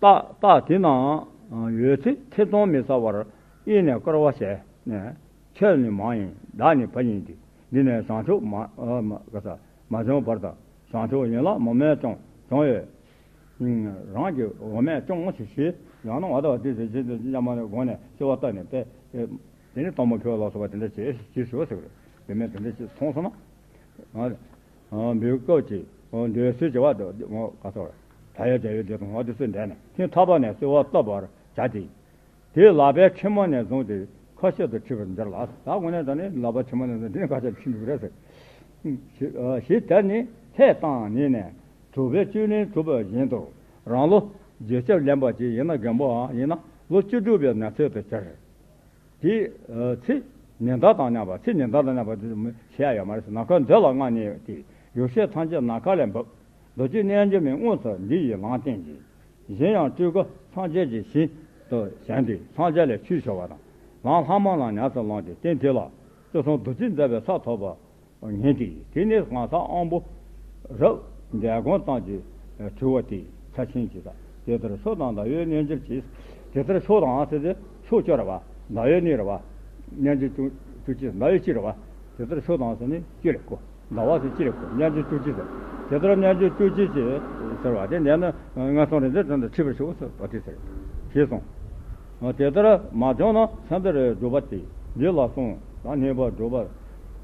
རྟགས་རྟགས་དེ་རྣམས་ཡོད་ཚེ་ཐེ་ཚོམ་མི་ཟ་བར་གཡས་ནས་བསྐོར་བ་བྱས་ནས་ཁྱེར་ནི་མ་ཡིན་བདག་ནི་བུ་ཡིན་ཏེ། འདི་ནས་བྱང་ཆུབ་མ་མ་ག་ས་མ་བྱུང་བར་དང་བྱང་ཆུབ་ཡན་ལག་མུ་མེད་ཀྱང་བྱུང་ཡོད། རང་གི་འོ་མས་སྐྱོང་ཞེས་ཞེས། ཡང་ན་བ་དང་བ་དེ་ཟེར་བྱེད་དུ་ཉམས་མ་ནས་དགོངས་ནས་གསོལ་བ་བཏབ་ནས་པས། དེ་ནི་སྟོན་མོ་ཁྱོད་ལ་སོགས་པ་དེ་འདྲ་བྱེད་ཞེས་ཞུ་བ་ཟེར་གི་རེད། བུད་མེད་དེ་འདྲ་ཞིག་མཐོང་སོང་ན། འབུལ་སྐབས་ཀྱི་འདོད་གསོལ་བྱ་བ་དང་ག་ཚོད་ད་ཡོད་བྱ་ཡོད་དེ་དང་བ་དེ་ཚོས་འདྲ་ནས་ཁྱིམ་ཐག་པ་ནས་གསོལ་བ་བཏབ་པར་བྱ་སྟེ། དེ་ལག་པའི་ཕྱི་མ་ནས་བཟུང་སྟེ་ཁ་ཤས་སུ་ཁྲིད་པར་འགྱུར་ལ། ད་དངོས་གནས་དྲང་གནས་ལག་པ་ཕྱི་མ་ནས་བཟུང་དེ་ནི་ཁ་ཤས་ཁྲིད་འགྲོ་གི་རེད་ཟེར། ཞེས་དེ་ནི་ལྷས་བཏང་ནས་ནས་གྲུབ་པའི་བཅུད་ལེན་གྲུབ་པ་བཞིན་དུ་རང་ལོ་བརྒྱད་ཅུ་ལོན་པ་ཅིག་ཡིན་ན་རྒན་པོའང་ཡིན་ན་ལོ་བཅུ་དྲུག་པའི་ན་ཚོད་དུ་གྱུར། དེ་ཚེ་ཉི་ཟླ་དང་མཉམ་པ་ཚེ་ཉི་ཟླ་དང་མཉམ་པ་དེ་བྱེད་ཡ་ཡོད་མ་རེད་ཟེར། ནམ་མཁའ་མཛོད་ལ་མངའ་ནས་ཏེ་ཡོ་བྱད་ཐམས་ཅད་ནམ་མཁའ་ལས་འབབ། རྡོ་རྗེ་རྣལ་འབྱོར་མའི་དངོས་སུ་འདི་ཡི་ལམ་བསྟན་གྱིས། གཞན་ཡང་སྤྲུལ་སྐུ་སངས་རྒྱས་ཀྱི་ཞིང་དུ་བཞེངས་ཏེ་སངས་རྒྱས་ལས་ཆོས་ཞུ་བ་དང་། ལམ་ལྷ་མོ་ལ་ཉམས་སུ་བླངས་ཏེ་རྟེན་དེ་ལ་སྐུ་གསུང་རྡོ་རྗེ་མཛད་པའི་ས་ཐོབ་པ་ཉན་ཏེ། དེ་ནས་ང་ས་དབང་པོ་རབ་འདས་གོང་ཐང་གི་དྲི་བ་དེ་ཆ་ཆེན་གྱི་ས། དེ་ལྟར་ཕྱོགས་དང་ཟླ་བའི་རྣལ་འབྱོར་གྱིས། དེ་ལྟར་ཕྱོགས་དང་ཟེར་ཏེ་ཕྱོགས་བཅུ་རེད་བ། ཟླ་བའི་གནས་རེད་བ། རྣལ་འབྱོར་བཅུ་བཅུ་གཅིག་ཟླ་བའི་གཅིག་རེད་བ། དེ་ལྟར་ཕྱོགས་དང་ཟེར་ནས་གཅིག་རེད་གོ། ཟླ་བ་ཟེར་གཅིག་རེད་གོ། རྣལ་འབྱོར་བཅུ་གཅིག་ཟེར། དེ་ལྟར་རྣལ་འབྱོར་བཅུ་གཅིག་ཅེས་ཟེར་བ་དེ་འདས་ན་ངན་སོང་རེ་འདོད་དོན་དུ་ཁྲིད་པར་ཞུ་ཟེར་བ་དེ་ཟེར། ཞེས་གསུངས། དེ་ལྟར་མ་བྱུང་ན་ཚེ་འདི་རུ་སྒྲུབ་པ་སྟེ་འདི་ལ་གསུངས། ད་ནུས་པ་སྒྲུབ་པ་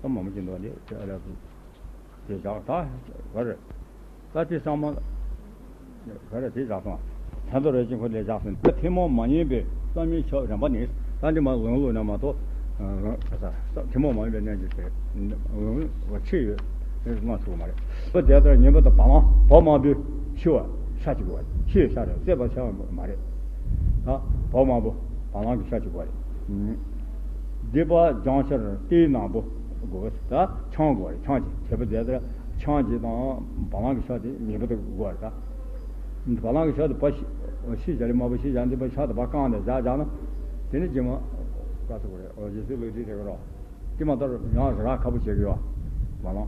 ད་མ་མོ་ཅི་འདུག་ནི་དེ་ཨ་ལ་དུ་དེ་བཞག་ད་བར། ད་དེ་ཚང་མ་ག་རེ་དེ་བཞག་སོང་། ཚན་རྩལ་རོལ་ཅན་ཁོ་ལས་བཞག་སོང་། ད་ཐུན་མོང་མ་ཡིན་པའི་བསམ་ཡས་ཆོས་རིམ་པ་ནི། ད་འདི་མ་ལུང་ལུགས་ནས་མ་གཏོགས། ཐུན་མོང་མ་ཡིན་པའི་རྣལ་འབྱོར་དེ་ལུང་ཁྲིད་ཡོད་མ་ཐུབ་མ་རེད། ཁོ་དེ་ལྟར་ཉན་པ་དང་བ་ལང་བ་མང་པོས་ཤི་བ་ཤ་གཅིག་པ་ཤི་བའི་ཤ་རེད། བསད་པ་ཤ་མ་རེད། ད་བ་མང་པོ་བ་ལང་གི་ཤ་གཅིག་པ་རེད། སྡིག་པ་སྦྱང་ཕྱིར་ལྟས་ནག་པོ་དགོས། ད་ཆང་དགོས་རེད། ཆང་གཅིག་དེ་པ་དེ་ལྟར་ཆང་གཅིག་དང་བ་ལང་གི་ཤ་དེ་ངེས་པར་དུ་དགོས་རེད། ད་བ་ལང་གི་ཤ་དེ་བ་ཤི་ཤི་བྱ་ལེ་མ་བ་ཤི་བྱ་འདི་པ་ཤ་དེ་བ་བཀང་ནས་བཞག་བཞག་ན་དེ་ནི་རྗེས་མ་དཀའ་ཚེགས་རེད། ཨོ་རྗེས་སུ་ལུས་དེ་རེད་རོ། དེ་མ་ལྟར་ཡང་རག་ཁ་པོ་བྱེད་ཀྱི་ཡོད། བ་ལང་།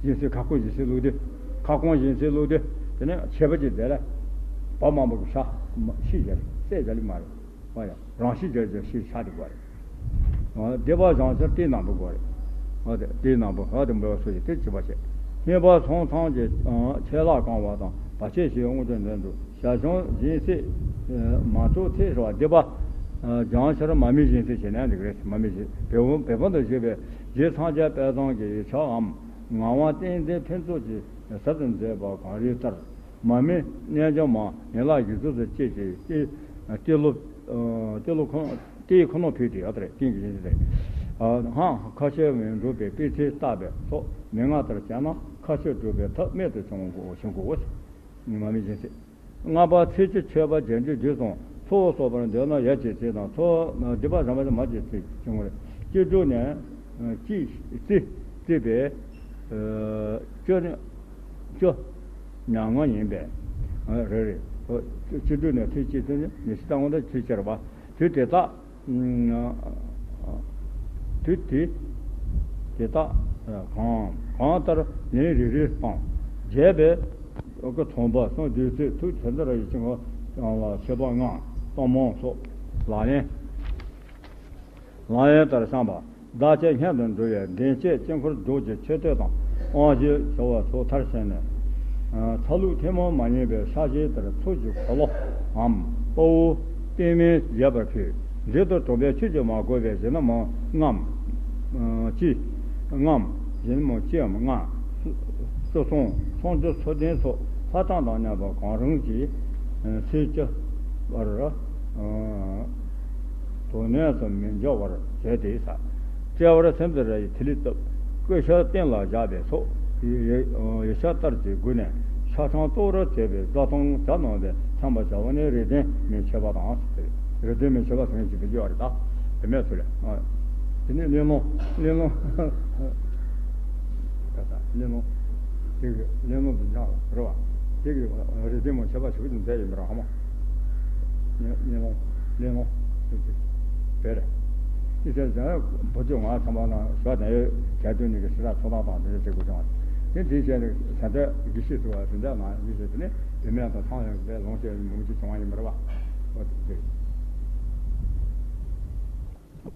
རྗེས་སུ་ཁ་སྐོང་རྗེས་སུ་ལུས་དེ། ཁ་སྐོང་རྗེས་སུ་ལུས་དེ། དེ་ནི་ཤེས་པ་ཅིག་དེ་ལ་བ་མང་པོ་གི་ཤ་ཤི་བྱ་ལེ་བསད་བྱ་ལེ་མ་རེད། རང་ཤི་རྒྱལ་གྱི་ཤི་ཤ་དེ་དགོས་རེད། སྡིག་པ་སྦྱང་ཕྱིར་ལྟས་ནག་པོ་དགོས་རེད། ལྟས་ནག་པོ་ཨ་དེ་འབུལ་བ་སོགས་ཀྱི་དེ་བྱེད་པ་བྱེད། ཉེས་པ་སོང་ཙམ་གྱི་ཆད་ལྷག་བསྐང་བ་དང་བར་ཆད་ཞི་བའི་དངོས་གྲུབ་འདོད་འདུག་ཞལ་བྱུང་སྦྱིན་སྲེག་མ་གྲུབ་ཐེག་ཟེར་བ་སྡིག་པ་སྦྱང་ཕྱིར་མར་མེ་སྦྱིན་སྲེག་བྱས་ན་འགྲིག་རེད། མར་མེ་སྦྱིན་བེ་བོ་བེ་བོ་དུ་བཞུགས་པའི་རྗེ་སངས་རྒྱས་དཔལ་བཟང་གི་ཡིག་ཆའམ་ངག་དབང་བསྟན་འཛིན་ཕུན་ཚོགས་ཀྱིས་ཟབ་ཏུ་མཛད་པ་གང་རིགས་ལྟར། མར་མེ་རྣལ་འབྱོར་མ་ཡན་ལག་བཞི་བཅུ་ཙམ་བཅས་ཀྱི་ཏི་ཏི་ལོ། ཏི་ལོ་ཁོ་ཏི་ཁོ་ནོ་ཕུལ་ཏེ་ཡོད་རེད། ཏིང་གི་ཡིན་རེད། ཧང་ཁ་ཆེ་བའི་འགྲུབ་པའི་པི་ཚེ་བརྟག་པའི་ཚོགས་མན་ངག་ལྟར་བྱས་ན་ཁ་ཆེ་འགྲུབ་པའི་ཐབས་རྨད་དུ་བྱུང་དགོས་བྱུང་དགོས། མར་མེ་སྦྱིན་སྲེག་ལྔ་པ་ཚེ་གཅིག་མཆོད་པ་རྒྱས་འབྲིང་བསྡུས་གསུམ་ཚོགས་གསོག་པར་འདོད་ན་ཡ་གཅིག་བྱེད་དང་ཚོགས་སྡིག་པ་རང་བ་མ་བྱེད་ཚེ་བྱུང་བར་སྤྱི་སྒྲུབ་ནས། ཅི་ཙི་ཙི་པའི་ཅོ་ཅོ་ཉ་ང་ཡིན་པས། རེ་རེ་ཅི་དུས་ནས་ཚིག་གཅིག་ཚིག་ཉི་ཤུ་རྩ་དགུ་དང་ཚིག་ཕྱེ་བ་དུས་དེ་དག་དུས་དེ་དེ་དག་གང་གང་ལྟར་ཉིན་རེ་རེ་དང་རྒྱས་པའི་ཀུན་ཚོམ་པ་གསུམ་བདུན་ཚིག་ཐུགས་ཆེན་དར་ཡི་ཆིང་ཁོ་ལ་མཆོད་པ་ལྔ་གཏོར་མ་སོགས་ལག་ལེན། ལམ་ཡན་ལྟར་བཤམས་པ། བདག་ཅག་སྔོན་དུ་འགྲོ་བའི་གདེང་བསྐྱེད་དཀྱིལ་འཁོར་རྫོགས་ཀྱི་མཆོད་བསྟོད་དང་དབང་བཞི་བྱ་བ་སོགས་མཐར་ཕྱིན་ནས། ཚ་ལུགས་ཐུན་མོང་མ་ཡིན་པའི་ཕྱག་བཞེས་ལྟར་ཚོགས་ཀྱི་འཁོར་ལོའམ་དཔའ་བོ་བསྟེན་མིན་རྒྱས་པར་ཕུལ། མདུན་དུ་གྲོང་པའི་ཆོས་ཀྱིས་མ་གོས་པའི་གཞི་ནི་མོ་ལྔའམ་ཅི། ལྔའམ་གཞི་ནི་མོ་ལྕེའམ་ལྔ། སོ་སོང་ཚོང་རྒྱུ་ཚོ་ལྡན་སོགས་ལྷ་གྲངས་དང་མཉམ་པ་གང་རུང་གིས་ཚེ་སྐྱེལ་བར་དོ་ནས་སུ་མི་འཇོག་པར་བྱས་ཏེ་ས། དཔྲལ་བར་སེམས་ཙམ་ར་ཡི་ཐིག་ལེ་བཏབ། ཀུ་ཤ་སྟེང་ལ་བཞག་པའི་ཚོགས་ཡི་ཡི་ཤ་ལྟར་གྱི་སྒོ་ནས་ཤ་ཆང་གཏོར་བྱས་པའི་བཀའ་ཐང་ཇ་ནང་དུ་འཐིམ་པར་བྱ་བ་ནི་རིགས་ལྡན་མའི་མཆོད་པ་དང་། རིགས་ལྡན་མའི་མཆོད་པ་ཟེར་མཁན་ཅིག་བེད་སྤྱོད་ཡོད་རེད་ད། བུད་མེད་ཚོ་ལ། དེ་ནས་གླེང་སློང་གླེང་སློང་། ད་ལྟ་གླེང་སློང་། དེ་གི་གླེང་སློང་དུ་འཇགས་ལ་རེད་བ། དེ་གི་རིགས་ལྡན་མའི་མཆོད་པ་ཞུ་གི་འདུག་མཛད་ཡོད་མི་རང་ཧ་མ། གླེང་སློང་གླེང་སློང་། དེ་དེ་རེད། དེ་ཚེ་ཟ་བུ་ཚོ་ང་ཚང་མ་ལ་ཞོ་དང་ཡོད་གྱ་དུ་ནི་གི་ཞི་ལ་ཚོ་ཐང་དང་དེ་འདྲ་བྱེད་དགོས་བྱུང་བ། དེ་དེའི་རྗེས་ནས་ཟ་འདྲ་དགེ་བཤེས་ཚོ་བ་ཟ་འདྲ་ནང་དགེ་བཤེས་དེ་ནས་བུད་མེད་དང་ཚང་ཡང་དེ་ལོངས་སྤྱོད་མི་འདུག་བྱུང་བ་ཡིན་པ་རེད་བ། ཨོ་དེ་དེ།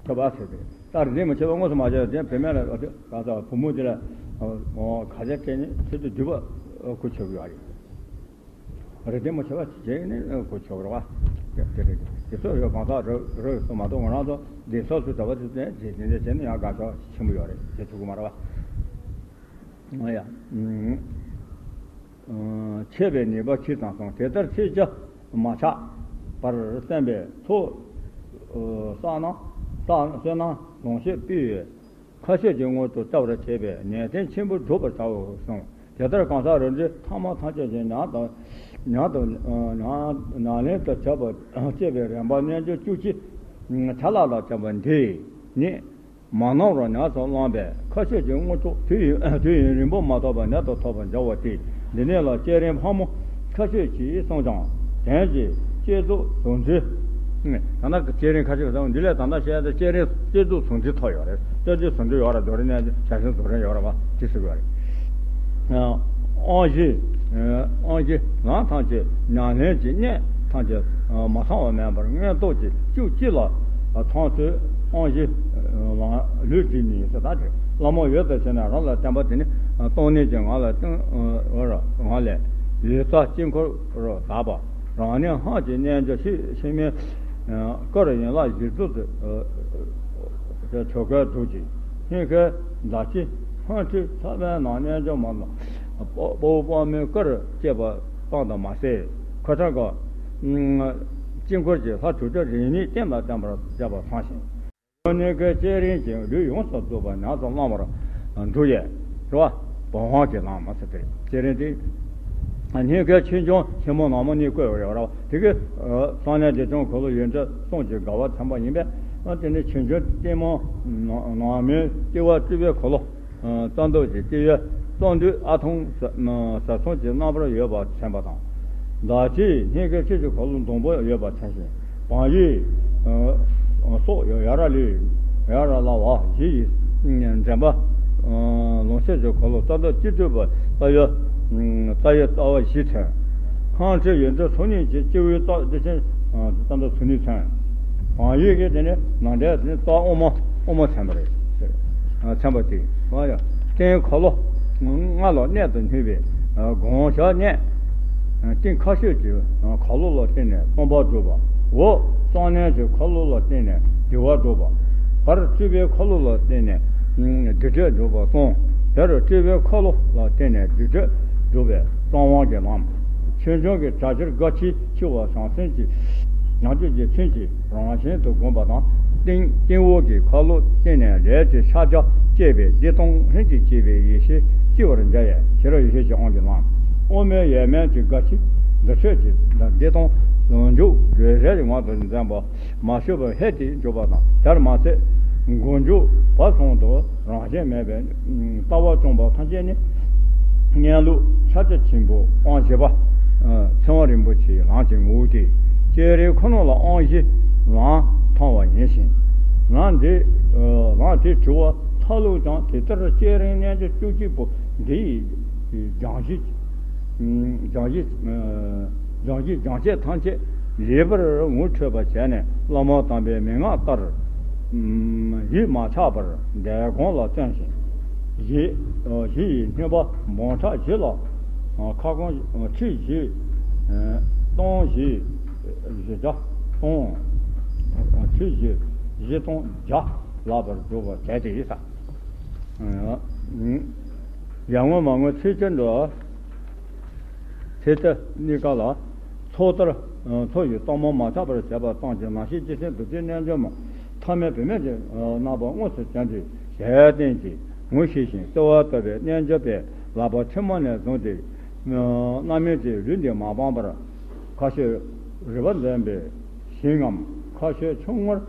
ཐོབ་པ་ཟེར་ཏེ། ད་རིགས་ལྡན་མའི་མཆོད་པ་དངོས་སུ་མ་བྱས་པ་དེ་བུད་མེད་ལ་ག་ས་བུ་མོ་དེ་ལ་ཁ་ཆེ་སྤྲད་ནས་ཆེད་དུ་སྡིག་པ་ཁོ་ཆོད་ཀྱི་ཡོད་རེད། རེ་ལྡན་མོ་ཆེ་བ་བྱས་ནས་གོ་ཆོག་རེད་བ། དེ་རེད། དེ་ཚོ་ཡོད་གང་ཟག་རེ་རེ་སུ་མ་གཏོགས་ང་རང་ཚོ་བདེ་སོགས་སུ་གྲྭ་པ་དེ་ཚོ་རྗེས་དེ་འདྲ་བྱས་ན་ཡང་དགའ་ཕྱོགས་ཆེན་པོ་ཡོད་རེད། བྱེད་ཐུབ་ཀྱི་མ་རེད་བ། ཨ་ཡ། ཨུམ། ཨ། འཆད་པའི་ཉེས་པ་ཁྱི་དང་གསུམ། དེ་ལྟར་ཚིག་གཅིག་མ་ཆག་པར་བསྟན་པའི་ཚོགས། ཨ། བསོད་ནམས། བསོད་ནམས་ལོངས་སྤྱོད་སྤེལ་བའི་ཁ་ཆོས་ཀྱི་དངོས་གྲུབ་བསྩལ་བར་བྱེད་པའི་ནན་ཏན་ཆེན་པོ་བསྒྲུབ་པར་བྱའོ་གསུངས། དེ་ལྟར་གང་ཟག་རེ་འདྲའི་ཐ་མ་ཐམས་ཅད་ཀྱི་ཉམས་དང་། ཉམས་དང་། ཨ། ཉམས་ཉམས་ལེན་དུ་བྱེད་པ་བྱེད་པའི་རིམ་པ་རྣལ་འབྱོར་བཅུ་གཅིག་ཆ་ལག་དང་བཅས་པ་འདི་ཉིད་མ་ནོར་བར་ཉམས་སུ་བླངས་པས་ཁ་ཆོས་ཀྱི་དངོས་གྲུབ་དུས་ཡུན་དུས་ཡུན་རིང་པོ་མ་ཐོགས་པར་ནད་དུ་ཐོབ་པར་འགྱུར་བ་སྟེ། འདི་ནས་ལ་བསྐྱེད་རིམ་ཕག་མོ་ཁ་ཆོས་ཀྱིས་གསུངས་ཀྱང་། དོན་གྱི་བསྐྱེད་རྫོགས་ཟུང་འབྲེལ། ད་ལྟ་བསྐྱེད་རིམ་ཁ་ཆོས་གསུངས། འདི་ལས་ད་ལྟ་བཤད་ཡ་དེ་བསྐྱེད་རིམ་བསྐྱེད་རྫོགས་ཟུང་འབྲེལ་ཐོགས་ཡོད་རེད། བསྐྱེད་རྫོགས་ཟུང་འབྲེལ་ཡོད་རེད། རྡོ་རིང་གནས་ཞལ་གསུང་རྫོགས་རིམ་ཡོད་རེད་བ། དེ་ཟེར་དགོས་རེད། དབང་བཞི། དབང་བཞི་ལམ་ཐམས་ཅད་ཉམས་ལེན་གྱི་གནད་ཐམས་ཅད་མ་ཚང་བ་མེད་པར་མངོན་རྟོགས་ཀྱི་བཅུ་གཅིག་ལ་ཚང་ཚུལ་དབང་བཞི་ལམ་ལུགས་ཀྱི་ནི་ཟེར། ད་དེ་བླ་མ་འོད་དུ་ཞེན་ན་རང་ལ་བསྟན་པ་དེ་ནི་སྟོང་ཉིད་ཀྱི་ངང་ལ་བསྟན་ངང་ལས་ཡུལ་རྩ་དཀྱིལ་འཁོར་རུ་དག་པ། རང་ཉིད་སྔགས་ཀྱི་རྣལ་འབྱོར་ཕྱི་ཕྱི་མའི་སྐུ་རུ་ཡན་ལག་བཞི་བཅུ་དེ་ཆོ་གའི་གདུགས་ཀྱི་སྙིང་གའི་མདའ་གཅིག་སྔགས་ཁྲི་ཐོག་པའི་ནང་རྣལ་འབྱོར་མ་དང་དཔའ་བོ་དཔའ་མོའི་སྐུ་རུ་བསྐྱེད་པ་སྤངས་དང་མ་ཟད། ཁོ་ཐག་གི་དཀྱིལ་འཁོར་གྱི་ལྷ་དྲུག་ཅུ་རེ་གཉིས་རྟེན་དང་བརྟེན་པར་བཅས་པ་ཚང་ཞིང་། སྔོན་གནས་ཀྱི་བསྐྱེད་རིམ་གྱི་ལུས་ཡོངས་སུ་རྫོགས་པ་ཉམས་སུ་བླང་བར་འགྲོ་ཡས་རེད་བ། བུམ་དབང་གི་ལམ་མ་ཟེར་ཏེ་བསྐྱེད་རིམ་དེ། སྙིང་གའི་ཆོས་འབྱུང་ཆེན་མོ་ནག་མོ་གཉིས་བཀོད་ཡོད་རེད་བ། དེ་གི་གསང་གནས་བདེ་སྐྱོང་འཁོར་ལོ་ཡོངས་གྲུབ་གསུམ་གྱི་དགའ་བ་ཚན་པ་ཡིན་པས། དེ་ནི་ཆོས་འབྱུང་ལྟད་མོ་ནག་མོའི་སྐྱེ་བ་སྤྲུལ་པའི་འཁོར་ལོ། རྩ་མདོ་གི་སྐྱེ་བའི་རྩོམ་བསྡུས་ཨ་ཐུང་ཟ་ཟ་ཚང་གི་རྣམ་པར་ཡོད་པ་མཚོན་པ་དང་། མདའ་གཅིག་སྙིང་གའི་ཆོས་ཀྱི་འཁོར་ལོ་སྡོང་པོ་ཡོད་པ་མཚོན་ཞིང་། བམ་ཡིག་སོགས་ཡ་ར་ལི་ཡ་ར་ལ་བ་བཞི་ཡི་འདྲེན་པ་ལོངས་སྤྱོད་ཀྱི་འཁོར་ལོ་རྩ་མདོ་སྤྱི་སྤྲོས་པ་རྩ་བའི་རྩ་བའི་རྩ་བ་བཞི་མཚོན། སྔགས་ཁྲི་ཡོངས་གྲུབ་ཚོགས་གཉིས་ཀྱི་སྤྱི་བོའི་རྩ་བདེ་ཆེན་རྩ་མདོ་ཚོགས་གཉིས་མཚོན། བམ་ཡིག་གི་དེ་ནི་ནང་འདྲེན་དེ་ནི་རྩ་དབུ་མ་དབུ་མ་མཚོན་པ་རེད། མཚོན་པ་སྟེ། ཨ་ཡ། རྟེན་འཁོར་ལོ་ལྔ་ལ་གནད་དུ་སྨིན་པའི་དགོངས་བཞག་གནད། སྟེང་ཁ་ཆོས་ཀྱི་འཁོར་ལོ་ལ་བརྟེན་ནས་སྟོང་པ་སྒྲུབ་པ། འོག་གསང་གནས་ཀྱི་འཁོར་ལོ་ལ་བརྟེན་ནས་བདེ་བ་སྒྲུབ་པ། བར་སྤྲུལ་པའི་འཁོར་ལོ་ལ་བརྟེན་ནས་སྡིག་སྒྲིབ་སྒྲུབ་པ་གསུམ། དེར་སྤྲུལ་པའི་འཁོར་ལོ་ལ་བརྟེན་ནས་སྡིག་སྒྲིབ་སྒྲུབ་པའི་གསང་དབང་གི་ལམ། ཆོས་འབྱུང་གི་གྲ་ཕྱིར་དགའ་ཆེ་ཆེ་བ་བྱང་སེམས་ཀྱི་བྱང་ཆུབ་ཀྱི་ཚུལ་གྱིས་རང་བཞིན་དུ་བསྒོམ་པ་དང་། སྟེང་སྟེང་འོག་གི་ཁ་ལོ་བརྟེན་ནས་ལས་ཀྱི་ཕྱག་རྒྱ་བཅས་པའི་བདེ་སྟོང་ལྷན་ཅིག་སྐྱེས་པའི་ཡེ་ཤེས་སྐྱེ་བར་འགྱུར་བས་ཕྱི་རོལ་ཡེ་ཤེས་ཀྱི་དབང་གི་ལམ། དབུ་མའི་ཡས་མས་ཀྱི་དགའ་ཆེ་འདུ་ཤེས་ཀྱི་བདེ་སྟོང་ཟུང་འཇུག་རེ་རེ་ངང་དུ་འཛིན་པ། མ་ཞུ་བར་ཧད་དེ་འཇུག་པ་དང་། དེར་མ་ཟད་མགོ་མཇུག་བར་གསུམ་དུ་རང་བཞིན་མེད་པའི་ལྟ་བ་བཅོམ་པ་ཐམས་ཅད་ནི་གནས་ལུགས་ཕྱག་རྒྱ་ཆེན་པོ་དབང་བཞི་པ་ཚེ་དབང་རིན་པོ་ཆེའི་ལམ་གྱི་ངོ་བོ་སྟེ། བསྐྱེད་རིམ་ཁོ་ན་ལ་དབང་བཞི་ལམ་མཐོང་བ་ཡིན་ཞིང་། ལམ་འདི་ལམ་དེ་གྲུབ་པ་མཐའ་ལུགས་ཀྱང་དེ་ལྟར་བསྐྱེད་རིམ་རྣལ་འབྱོར་བཅུ་གཅིག་པོ་འདི་ཡི་སྦྱང་གཞི། སྦྱང་གཞི། སྦྱང་གཞི་སྦྱང་བྱེད་ཐམས་ཅད་ལེགས་པར་ངོ་འཕྲོད་པར་བྱས་ནས་བླ་མ་དམ་པའི་མན་ངག་ལྟར་ཡིད་མ་ཆགས་པར་འདས་གོང་ལ་བརྩོན་ཞིང་། གཞི་གཞི་ཡི་སྙིང་པོ་འབུམ་ཕྲག་བཞི་ལ་ཁ་སྐོང་ཁྲི་བཞི་སྟོང་བཞི་བཞི་བརྒྱ་སྟོང་ཁྲི་བཞི་བཞི་སྟོང་བརྒྱ་ལགས་པར་སྒྲུབ་པར་བྱས་ཏེ་ཡིན་ས། ཡར་ངོ་མར་ངོ་ཚིགས་བཅད་འགྲོ། ཚེ་ཏི་གཉིས་ཀ་ལ། མཚོ་ལྟར་མཚོ་ཡི་སྟོང་མོ་མ་ཆགས་པར་བྱས་པ་དང་། ཀྱི་ནང་ཤེས་ཀྱི་སེམས་སུ་དེ་རྣལ་འབྱོར་མ་ཐ་མལ་བུད་མེད་ཀྱི་རྣམ་པ་དངོས་སུ་བྱོན་ཏེ་ཞལ་བསྟན་གྱི་ངོ་ཤེས་ཤིང་གསོལ་བ་བཏབ་པའི་རྣལ་འབྱོར་པས་ལག་པ་ཐལ་མོ་ནས་བཟུང་སྟེ། རྣམ་སྨིན་གྱི་ལུས་འདི་མ་སྤངས་པར། ཁ་ཤས་རིག་པ་འཛིན་པའི་ཞིང་ངམ། ཁ་ཤས་ཆུང་ངུར་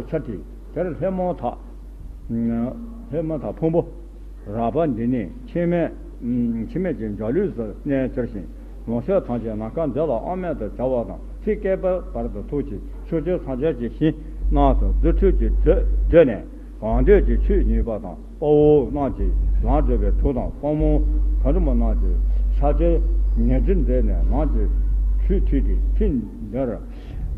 འཆར་ཏེ་དེར་ལྷ་མོ་དག་ལྷ་མོ་དག་ཕུང་པོ་རགས་པ་འདི་ནི་འཆི་མེད་འཆི་མེད་ཀྱི་འཇའ་ལུས་སུ་གནས་གྱུར་ཞིང་། ལོངས་སྤྱོད་ཐམས་ཅད་ནམ་མཁའ་མཛོད་ལ་དབང་མེད་དུ་བྱ་བ་དང་། ཚེ་བསྐལ་པའི་བར་དུ་ཐུགས་ཀྱི་ཕྱོགས་བཅུའི་སངས་རྒྱས་ཀྱི་ཞིང་རྣམས་སུ་རྫུ་འཕྲུལ་གྱིས་བགྲོད་བགྲོད་ནས་གང་འདོད་ཀྱི་ཆོས་ཉན་པ་དང་། དཔའ་བོ་རྣམས་ཀྱིས་ལམ་བགྲོད་པའི་དུག་དང་། དཔའ་མོ་གང་རུང་བ་རྣམས་ཀྱིས་ཕྱག་རྒྱའི་ཉེར་འཇིགས་མཛད་ནས་ལམ་གྱི་ཆོས་ཐོས་ཏེ་ཚེ་འདིར་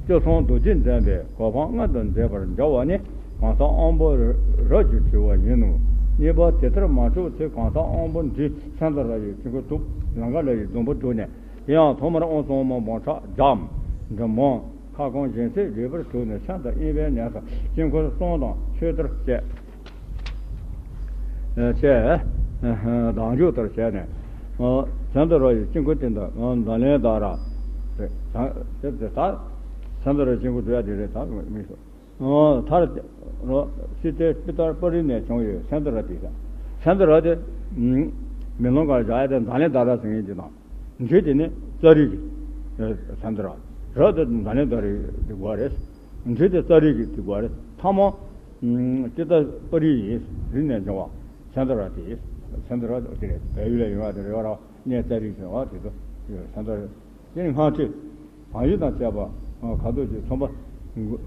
སྐྱོ་སོང་སྡུག་བསྔལ་འཛེམ་པའི་གོ་འཕང་མངོན་དུ་མཛད་པར་འགྱུར་བ་ནི་གང་ཟག་དབང་པོ་རབ་ཀྱིས་གྲོལ་བ་ཡིན་ནོ། གཉིས་པ་དེ་ལྟར་མ་གྲུབ་ཚེ་གང་ཟག་དབང་པོ་འདི་སེམས་ཙམ་ར་ཡི་ཆོས་སྐུ་ཐུབ་ལམ་ཀ་ལ་ཡི་སྡོང་པོ་བསྒྲུབས་ནས། དེ་ཡང་ཐོག་མར་དབང་གཙང་མ་འབུམ་ཕྲག་བརྒྱའམ་འབྲིང་མང་ཁ་སྐོང་སྦྱིན་སྲེག་བགྲེས་པར་བྱུགས་ནས་མཚན་དང་དབྱེ་བའི་གནས་སུ་དཀྱིལ་འཁོར་གསུམ་དང་མཆོད་གཏོར་བཅས། བཅས། བདག་འཇུག་ལྟར་བྱས་ནས། ཨ། མཚན་དུ་རོ་ཡི་དཀྱིལ་འཁོར་སྟེང་དུ། ཨ། འཛམ་གླིང་ཟླ་ར། དེ་དེ་དེ་ད། མཚན་དུ་རོ་དཀྱིལ་འཁོར་སྒྲུབ་ཡ་དེ་རེད། ད་མི་སོ། ཨ། མཐར་རོ་སི་ཏའི་པི་ཏར་པ་རི་ནས་བྱུང་ཡོད། མཚན་དུ་རོ་དེ་ས། མཚན་དུ་རོ་དེ། མེ་ལོང་གར་བཞག་ཡ་དེ་འཛམ་གླིང་ཟླ་ར་ཟེར་མཁན་ཅིག་དང་། འབྲུ་དེ་ནི་ཙཱ་རི་གི། ཨ། མཚན་དུ་རོ། རོ་དེ་འཛམ་གླིང་ཟླ་ར་དེ་དགོས་རེད། འབྲུ་དེ་ཙཱ་རི་གི་དེ་དགོས་རེད། ཐ་མ། ཨ། ཙི་ཏ་པ་རི་ཡི་རི་ནས་བྱུང་བ། མཚན་དུ་རོ་དེ། མཚན་དུ་རོ་དེ་རེད། བལ་ཡུལ་ལ་ཡོང་བ་དེ་རེད་བ་ར། གནས་ཙཱ་རི་ཟེར་བ་དེ་ཚོ། མཚན་དུ་རོ། དེ་ནི་སྔགས་ཁྲིད། བག་ཡོད་དང་བཅས་པ། ཁ་དོག་གི་ཚོམ་པ་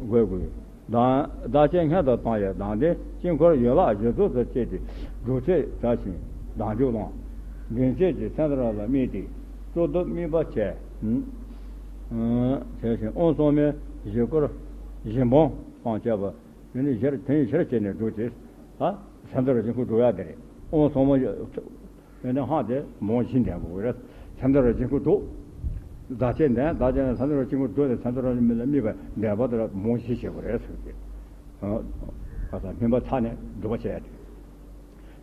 འགོད་དགོས། བདག་བདག་བསྐྱེད་སྔོན་དུ་བཏང་བའི་བདག་ལྡན་དཀྱིལ་འཁོར་ཡན་ལག་བཞི་ཚོགས་སུ་བཅད་དེ་སྒྲུབ་ཚད་བྱ་ཞིང་བདག་འཇུག་བླང་། མགྲིན་བཅས་ཀྱི་མཚན་དུ་རོ་ལ་དམིགས་ཏེ་གཙུག་ཏོར་དམིགས་པ་བྱས། བྱས་ཤིང་དབང་གཙང་མའི་བཞེས་སྐོར་བཞི་འབུམ་དང་བཅས་པ། དེ་ནི་བཞིར་དོན་བཞིར་བྱས་ནས་སྒྲུབ་སྟེ། ད་མཚན་དུ་རོ་དཀྱིལ་འཁོར་སྒྲུབ་ཡ་དེ་རེད། དབང་གཙང་མ། དེ་ནས་སྔགས་དེ་འབུམ་བཞི་འདོན་དགོས་རེད། མཚན་དུ་རོ་དཀྱིལ་འཁོར་སྒྲུབ། བདག་བསྐྱེད་འདོན། བདག་བསྐྱེད་ནས་མཚན་དུ་རོ་དཀྱིལ་འཁོར་སྒྲུབ་ནས་མཚན་དུ་རོ་ལ་དམིགས་པ་འདོན་པ་དེ་ལ་འབུམ་བཞི་བྱེད་དགོས་རེད་ཟེར་གྱི། ཨ། ཁ་སང་སྨིན་པ་ཚར་ནས་སྒྲུབ་པ་བྱས་ཏེ།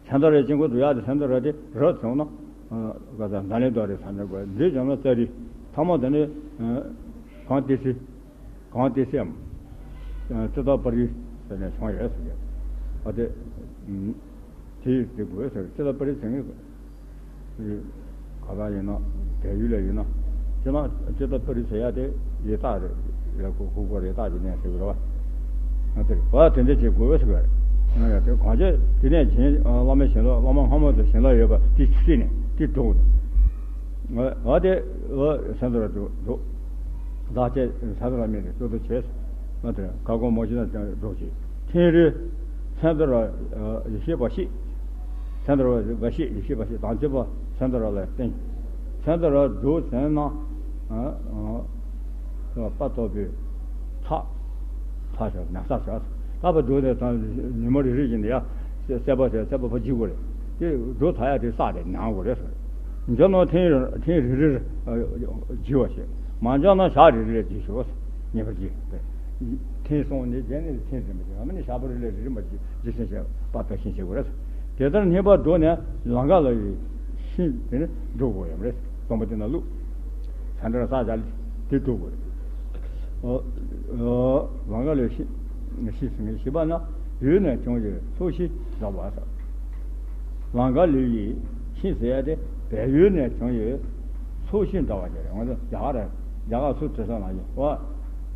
མཚན་དུ་རོ་དཀྱིལ་འཁོར་སྒྲུབ་ཡ་དེ། མཚན་དུ་རོ་དེ་རོ་བྱུང་ན། ཨ། ཁ་སང་འཛམ་གླིང་ཟླ་རེ་ས་འདྲ་དགོས། འདི་བྱུང་ན་ཙཱ་རི། ཐ་མ་དེ་ནི། ཨ། གངས་ཏི་སེ། གངས་ཏི་སེའམ། ཙི་ཏ་པ་རི་ཟེར་ནས་བྱུང་ཡོད་ཟེར་གྱི། ཨ། དེ། དེ་ཡིས་དེ་དགོས་ཟེར། ཙི་ཏ་པ་རི་ཟེར་མཁན་ག་པར་ཡིན་ན། བལ་ཡུལ་ལ་ཡིན་ན། ཅི་ན་ཙི་ཏ་པ་རི་ཟེར་ཡ་དེ་ཡི་དྭགས་རེད། ལ་ཁུ་ཁུ་ཁུ་རི་དྭགས་ཀྱི་གནས་ཟེར་གྱི་རེད་བ། ཨ། དེ་རེད་བ། དེ་འདྲ་ཅིག་དགོས་ཟེར་གྱི་རེད། ང་ཡང་དེ་གང་ཅི་དེ་ནས་བྱིན། བླ་མའི་བྱིན་རླབས། བླ་མ་སྔ་མོ་དེ་བྱིན་རླབས་ཡོད་པ་དེ་བརྩིས་ནས་དེ་སྒྲུབ། ཨ། དེ་མཚན་དུ་རོ་སྒྲུབ། བདག་བསྐྱེད་མཚན་དུ་རོ་དམིགས་ཏེ་གཙུག་ཏོར་བྱས། ཨ། དེ་ཁ་སྐོང་མང་ཤོས་ན་སྒྲུབ་ཅིག། ཐིམ་རིལ་མཚན་དུ་རོ་ཡེ་ཤེས་པ་བཤད། མཚན་དུ་རོ་བ་བཤད། ཡེ་ཤེས་པ་བཤད། དང་བཅས་པ་མཚན་དུ་རོ་ལ་བརྟེན། མཚན་དུ་རོ་སྒྲུབ་ཟིན་ན། ཨ། ཨ། པ་ཏོ་པའི་ཐག་ཕ་ཞོག་ན་ས་ཞོག། ད་པ་སྒྲུབ་དེ་དང་ཉི་མ་རེ་རེ་བཞིན་དུ་ཡ། སད་པ་སད། སད་པ་ཕ་འཇིག་དགོས་རེད། དེ་སྒྲུབ་ཚར་ཡ་དེ་ས་དེ་ཉར་དགོས་རེད་ཟེར། འཇོག་ནང་ཐེངས་ཐེངས་རེ་རེར་འཇིག་པ་བྱེད། མ་འཇོག་ན་ཞག་རེ་རེར་འཇིག་ཤོག། ངེས་པར་འཇིག། ཐེངས་གསུམ་ནི་རྗེས་ནས་ཐེངས་རིམ་པ་བྱེད། ཨ་མ་ནི་ཞག་པོ་རེ་ལ་རེ་རིམ་པ་འཇིག་འཇིག་ཤིང་བྱེད་པ། སྦས་ཤིང་བྱེད་དགོས་རེད། དེ་ལྟར་གཉིས་པ་སྒྲུབ་ནས་ལང་ཀ་ལ་ཡི་ཤིང་དེ་ནི་སྒྲུབ་དགོས་ཡོད་རེད། སྟོང་པ་དེ་ན་བླུགས། ས་འདྲ་ས་བཞག་དེ་སྒྲུབ་དགོས་རེད། ཨོ། ཨོ། ལང་ཀ་ལོའི་ཤིང་། ཤིང་ཟེར་མཁན་བཞི་པ་ན་ཡུལ་ནས་བྱུང་བའི་ཚོགས་ཤིང་འདྲ་བ་ཟེར། ལང་ཀ་ལོའི་ཤིང་ཟེར་ཡ་དེ་བལ་ཡུལ་ནས་བྱུང་བའི་ཚོགས་ཤིང་འདྲ་བ་ཞིག་རེད། ང་ཚོ་རྒྱ་གར་རེད། རྒྱ་གར་སུ་དྲི་ས་ན་ཡོད་བ།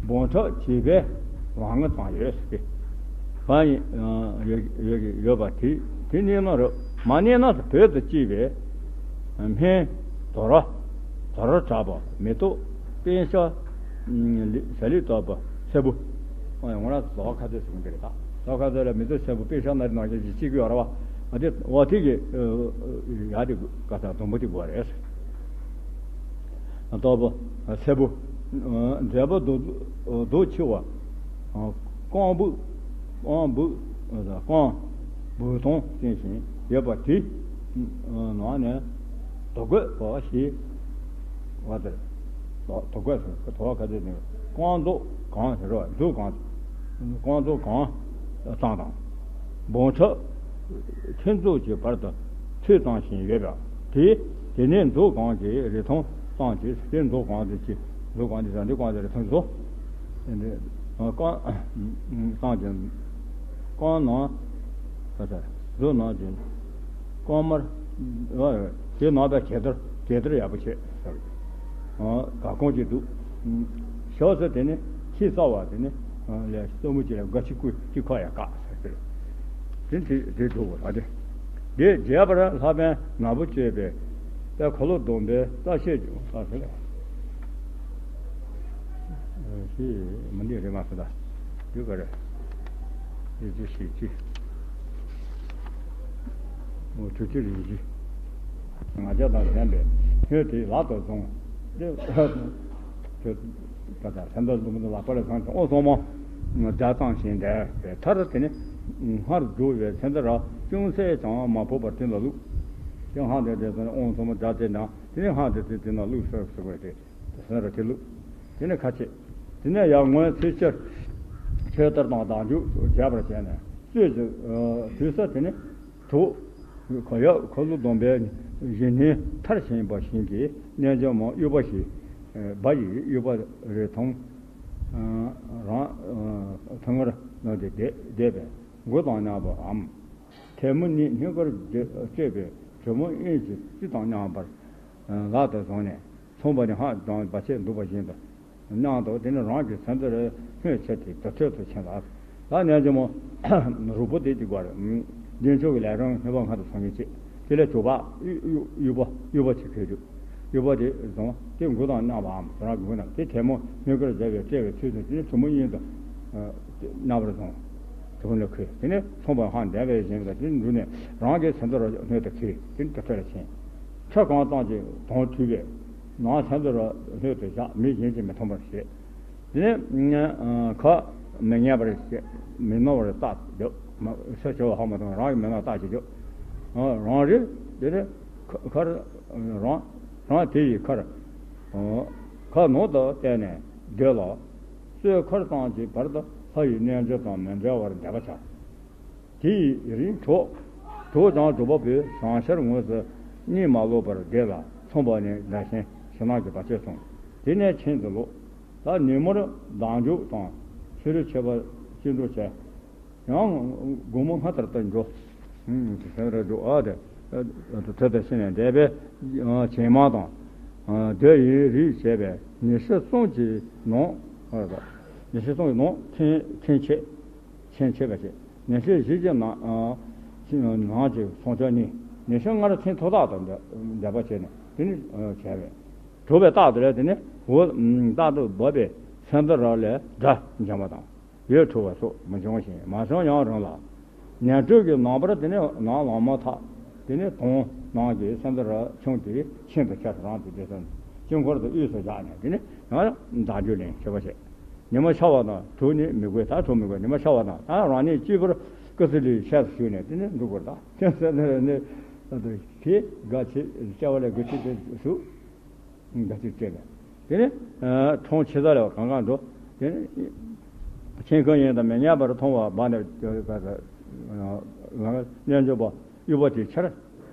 འབུམ་ཕྲག་བྱིས་པའི་རང་ངོ་ཙམ་ཡོད་ཟེར་གི། བ་ཡིན་ཡོད་ཡོད་ཡོད་པ་དེ་དེ་གནས་ན་རེད། མ་གནས་ན་བོད་དུ་སྐྱེས་པའི་སྨན་དོ་ར། དོ་ར་གྲགས་པ། མེ་ཏོག་པད་ཤ། ལི་ཟ་ལི་བཏབ་པ་སེར་པོ། ཨ། ང་རང་ཟླ་བ་ཁ་ཚོད་ཟེར་གྱི་འདུག་རེད། ད་ཟླ་བ་ཁ་ཚོད་ལ་མེ་ཏོག་སེར་པོ་པད་ཤ་ནང་ནང་བཞིན་ཅིག་ཡོད་རེད་བ། ཨ། དེ་འོ་དེ་གི་ཡ་དེ་ག་ས་སྡོང་པོ་དེ་དགོས་རེད། ལྟ་བུ་སེར་པོ། མཛེས་པ་མདོག་མདོག་ཆེ་བ། རྐང་སྦུག་རྐང་སྦུག་རྐང་སྦུག་ཐང་ཅན་ཞིག་ཡོད་པ་དེ་ནང་ནས་དོ་གོས་པ་ཞིག་བ་དེར། དོ་གོས་ཟེར་དོ་བ་ག་ཚོད་ནས་རྐང་མཛུབ་གང་ཟེར་རོ། མཛུབ་གང་། རྐང་མཛུབ་གང་ཙམ་དང་། འབུམ་ཕྲག་ཁྱུ་མཛུབ་ཀྱི་བར་དུ་ཚོད་ཙམ་ཞིག་ཡོད་པ་དེ། དེ་ནས་མཛུབ་གང་གི་རིང་ཐུང་ཙམ་གྱིས། དེ་མཛུབ་གང་དེ་ཀྱི་མཛུབ་གང་དེ་ཙམ་འདི་གང་དེ་རིང་ཐུང་བཟོ། དེ་འདྲའི་རྐང་ཙམ་གྱི་རྐང་ནང་ཁ་ས་མཛུབ་ནང་གྱི་རྐང་དམར། དེ་ནང་པའི་གད་བདར་གད་བདར་ཡག་པོ་བྱེད་ཟེར། ག་གོང་ཅིག་འདུག། ཞོགས་སུ་དེ་ནི་ཁྱི་རྩ་བ་དེ་ནི་ལས་སྟོན་མོ་ཅིག་ལ་སྒ་ཆི་ཀུ་ཅི་ཁ་ཡ་བཀག་ཟེར་ཟེར། དེ་དེ་དེ་འགྲོ་དགོས་ད་དེ། དེ་རྒྱས་པར་ལྷ་པཎ་ནག་པོ་སྤྱོད་པའི་དཔལ་འཁོར་ལོ་སྡོམ་པའི་རྩ་ཤེས་ཀྱི་ས་ཟེར་ལ། ཞེས་མི་འདི་རེ་མ་སོ་ད། དེ་ག་རེ། དེ་ཅི་ཞིག་ཅི། འོ་དུས་ཀྱི་རིགས་ཀྱི། ང་རྒྱལ་དང་ལྡན་པས་སྨྱོས་ཏེ་ལག་ཏུ་བཟུང་། དེ་ད་ལྟ་ལྷན་ཐབས་ལུང་པ་ལག་པ་ལ་བཟུང་སྟེ་དབང་གཙང་མ་སྒྲ་གཙང་ཞིང་འདས་པའི་མཐར། དེ་ནས་སྔར་བསྒྲུབས་པའི་མཚན་དུ་ར་ཅུང་ཟད་ཀྱང་མ་ཕོག་པར་དེ་ལ་བླུགས། དེ་སྔར་འདས་དེ་ཚོ་ནི་དབང་གཙང་མ་སྒྲ་དེ་དང་། དེ་ནས་སྔགས་དེ་དེ་དེ་ན་བླུགས་ཟེར་ཟེར་བ་དེ་དེ་སེམས་ར་དེ་བླུགས། དེ་ནས་ཁ་ཕྱེ། དེ་ནས་ཡར་ངོས་ཚེས་བཅུ་ཆོས་ལྟར་དང་བདག་འཇུག་རྒྱས་པར་བྱས་ནས་གསོལ་ཞིག་དུས་ས་དེ་ནས་དུག་ག་ཡབ་ཁ་ལོ་སྡོམ་པའི་བཞི་སྣོད་མཐར་ཕྱིན་པ་ཞིག་གིས་རྣལ་འབྱོར་མ་དབྱུག་པ་ཞིག་སྦ་ཡི་དབྱུག་པ་རེ་ཐོང་རང་ཐང་ངར་ནོ་དེ་བསྡད་པས་མགུ་དང་མཉམ་པའམ། ཐལ་མོ་གཉིས་སྙིང་གར་སྤྲད་པའི་གྲུ་མོ་དབྱིངས་ཀྱི་རྩི་དང་མཉམ་པར་ལག་ཏུ་བཟུང་ནས་མཚུངས་པ་ནི་སྔགས་དང་བར་ཆད་འདུག་པ་བཞིན་དུ་སྣང་དུ་དེ་ནི་རང་གི་སེམས་ཚོར་སྣོད་ཆེ་སྟེ་དུར་ཁྲོད་དུ་ཕྱིན་ལ། ད་རྣལ་འབྱོར་མ་རུས་པ་དེ་གཅིག་པར་རྒྱུན་ཆོག་གི་ལས་རང་སྣོད་པ་ང་དང་སངས་རྒྱས་ཆེ་དེ་ལས་གྲུབ་པ་དབྱུག་པ་དབྱུག་པ་ཆེ་ཁོས་དུ་དབྱུག་པ་དེ་བཟུང་དེ་མགུ་དང་མཉམ་པའམ་དེ་རང་གི་མགུ་ན་དེ་ཐལ་མོ་སྙིང་གར་སྦྱར་བའི་སྤྲས་པའི་ཚུལ་དུ་དེ་ནི་གྲུ་མོ་དབྱིངས་དུ་མཉམ་པར་བཟུང་། དེ་ནས་མཚུངས་པ་སྔགས་བཟླས་པ་བཞིན་དུ་དེ་འདུག་ནས་རང་གི་སེམས་ཚོར་སྣོད་དུ་ཁེལ་དེ་ནི་དུར་ཁྲོད་ལ་ཕྱིན། ཁྲི་གང་ཙམ་གྱི་དོང་བྲུས་པས་ནང་སེམས་ཚོར་སྣོད་དུ་བཞག་མི་གཞན་གྱིས་མི་མཐོང་བར་བྱས། དེ་ནས་ཁ་མི་ཉན་པར་བྱས་མི་རྣོ་བར་བཏགས་འདུག་ས་ཆེ་བ་ཧ་མ་གཏོང་རང་གི་མི་རྣོ་བཏགས་ཀྱི་འདུག་རང་རེ་དེ་ནས་ཁར་རང་རང་དེ་ཡི་ཁར་ཁ་ནང་དུ་བལྟས་ནས་སྡོད་ལ། སོས་ཁར་ཙམ་གྱི་བར་དུ་ལྷ་ཡི་རྣལ་འབྱོར་དང་མི་འབྲལ་བར་བཟླས་པ་བྱ། དེ་ཡི་རིང་གྲོགས་གྲོགས་ཀྱང་གྲུབ་པ་པོའི་བྱང་ཤར་ངོས་སུ་གཉིད་མ་ལོག་པར་བསྡད་ལ་མཚུངས་པ་ནི་དགྲ་གཤེན་ཞེ་སྡང་གི་བར་ཆད་སོང་། དེ་ནས་ཁྱིམ་དུ་ལོག་ད་ཉིན་མོར་བདག་འཇུག་དང་ཕྱི་རུ་མཆོད་པ་ཅི་འགྲོ་བྱས། ཡང་དགོང་མོ་སྔ་དར་དུ་འགྲོ། དེ་སེམས་རེ་འགྲོ་ཨ་དེ་ཐོད་དུ་ཕྱིན་ནས་འདས་པའི་བྱེ་མ་དང་། དེ་ཡི་རིགས་བྱས་པའི་ཉི་ཤུ་གསུམ་གྱི་ནང་། ཉི་ཤུ་གསུམ་གྱི་ནང་ཁྱིམ་ཁྱིམ་ཆེ། ཁྱིམ་ཆེ་བ་ཆེ། ཉི་ཤུ་བཞི་གྱི་ནང་ནང་གི་སྲུང་སྐྱོབ་གཉིས། ཉི་ཤུ་ལྔར་ཁྱིམ་མཐོ་དག་ཏུ་འདས་པ་བྱས་ནས་དེ་ནི་བྱས་པས། གྲུབ་པའི་རྟགས་དེ་ལས་དེ་ནི་འོད་རྟག་ཏུ་འབབ་པའི་སེམས་ཙམ་རབ་ལས་སྒྲ་འབྱིན་པ་དང་། འོད་འཕྲོ་བ་སོགས་མི་འབྱུང་ཞིང་མ་བྱུང་ཡང་རུང་ལ། ཉ་སྤྲུལ་གྱི་ནངས་པར་དེ་ནས་ནམ་ལངས་མ་ཐག་དེ་ནས་དོང་ནང་གི་སེམས་ཙམ་རབ་ཆུང་དེ་ཁྱིམ་དུ་ཁྱེར་རང་དུ་བདེ་སོང་དཀྱིལ་འཁོར་དུ་དབུས་སུ་བཞག་ནས་དེ་ནས་ཡང་བདག་འཇུག་ལེན་ཆོས་པ་བྱེད། ཉི་མ་ཤར་བ་དང་གྲོགས་ནི་མི་དགོས་ད་གྲོགས་མི་དགོས་ཉི་མ་ཤར་བ་དང་ད་རང་ཉིད་གཅིག་པུར་ཀི་སི་ལིའི་ཤེས་སུ་ཞུགས་ནས་དེ་ནས་འདུག་དགོས་ད་ཁྱིམ་སེམས་ཙམ་རབ་ནི་དེ་དགའ་ཆེ་སྐྱེ་བ་ལས་དགུ་ཆེ་དེ་ཞུགས། འགའ་ཅིག་སྤྲད་ནས། དེ་ནས་ཁྲོང་ཆེ་ས་ལས་གང་གང་འགྲོ། དེ་ནས་ཁྱེད་ཁོ་ཡིན་དང་མི་ཉན་པར་མཐོང་བ་བ་ནས་རྣལ་འབྱོར་པ་དབྱུག་པ་དེ་ཆར།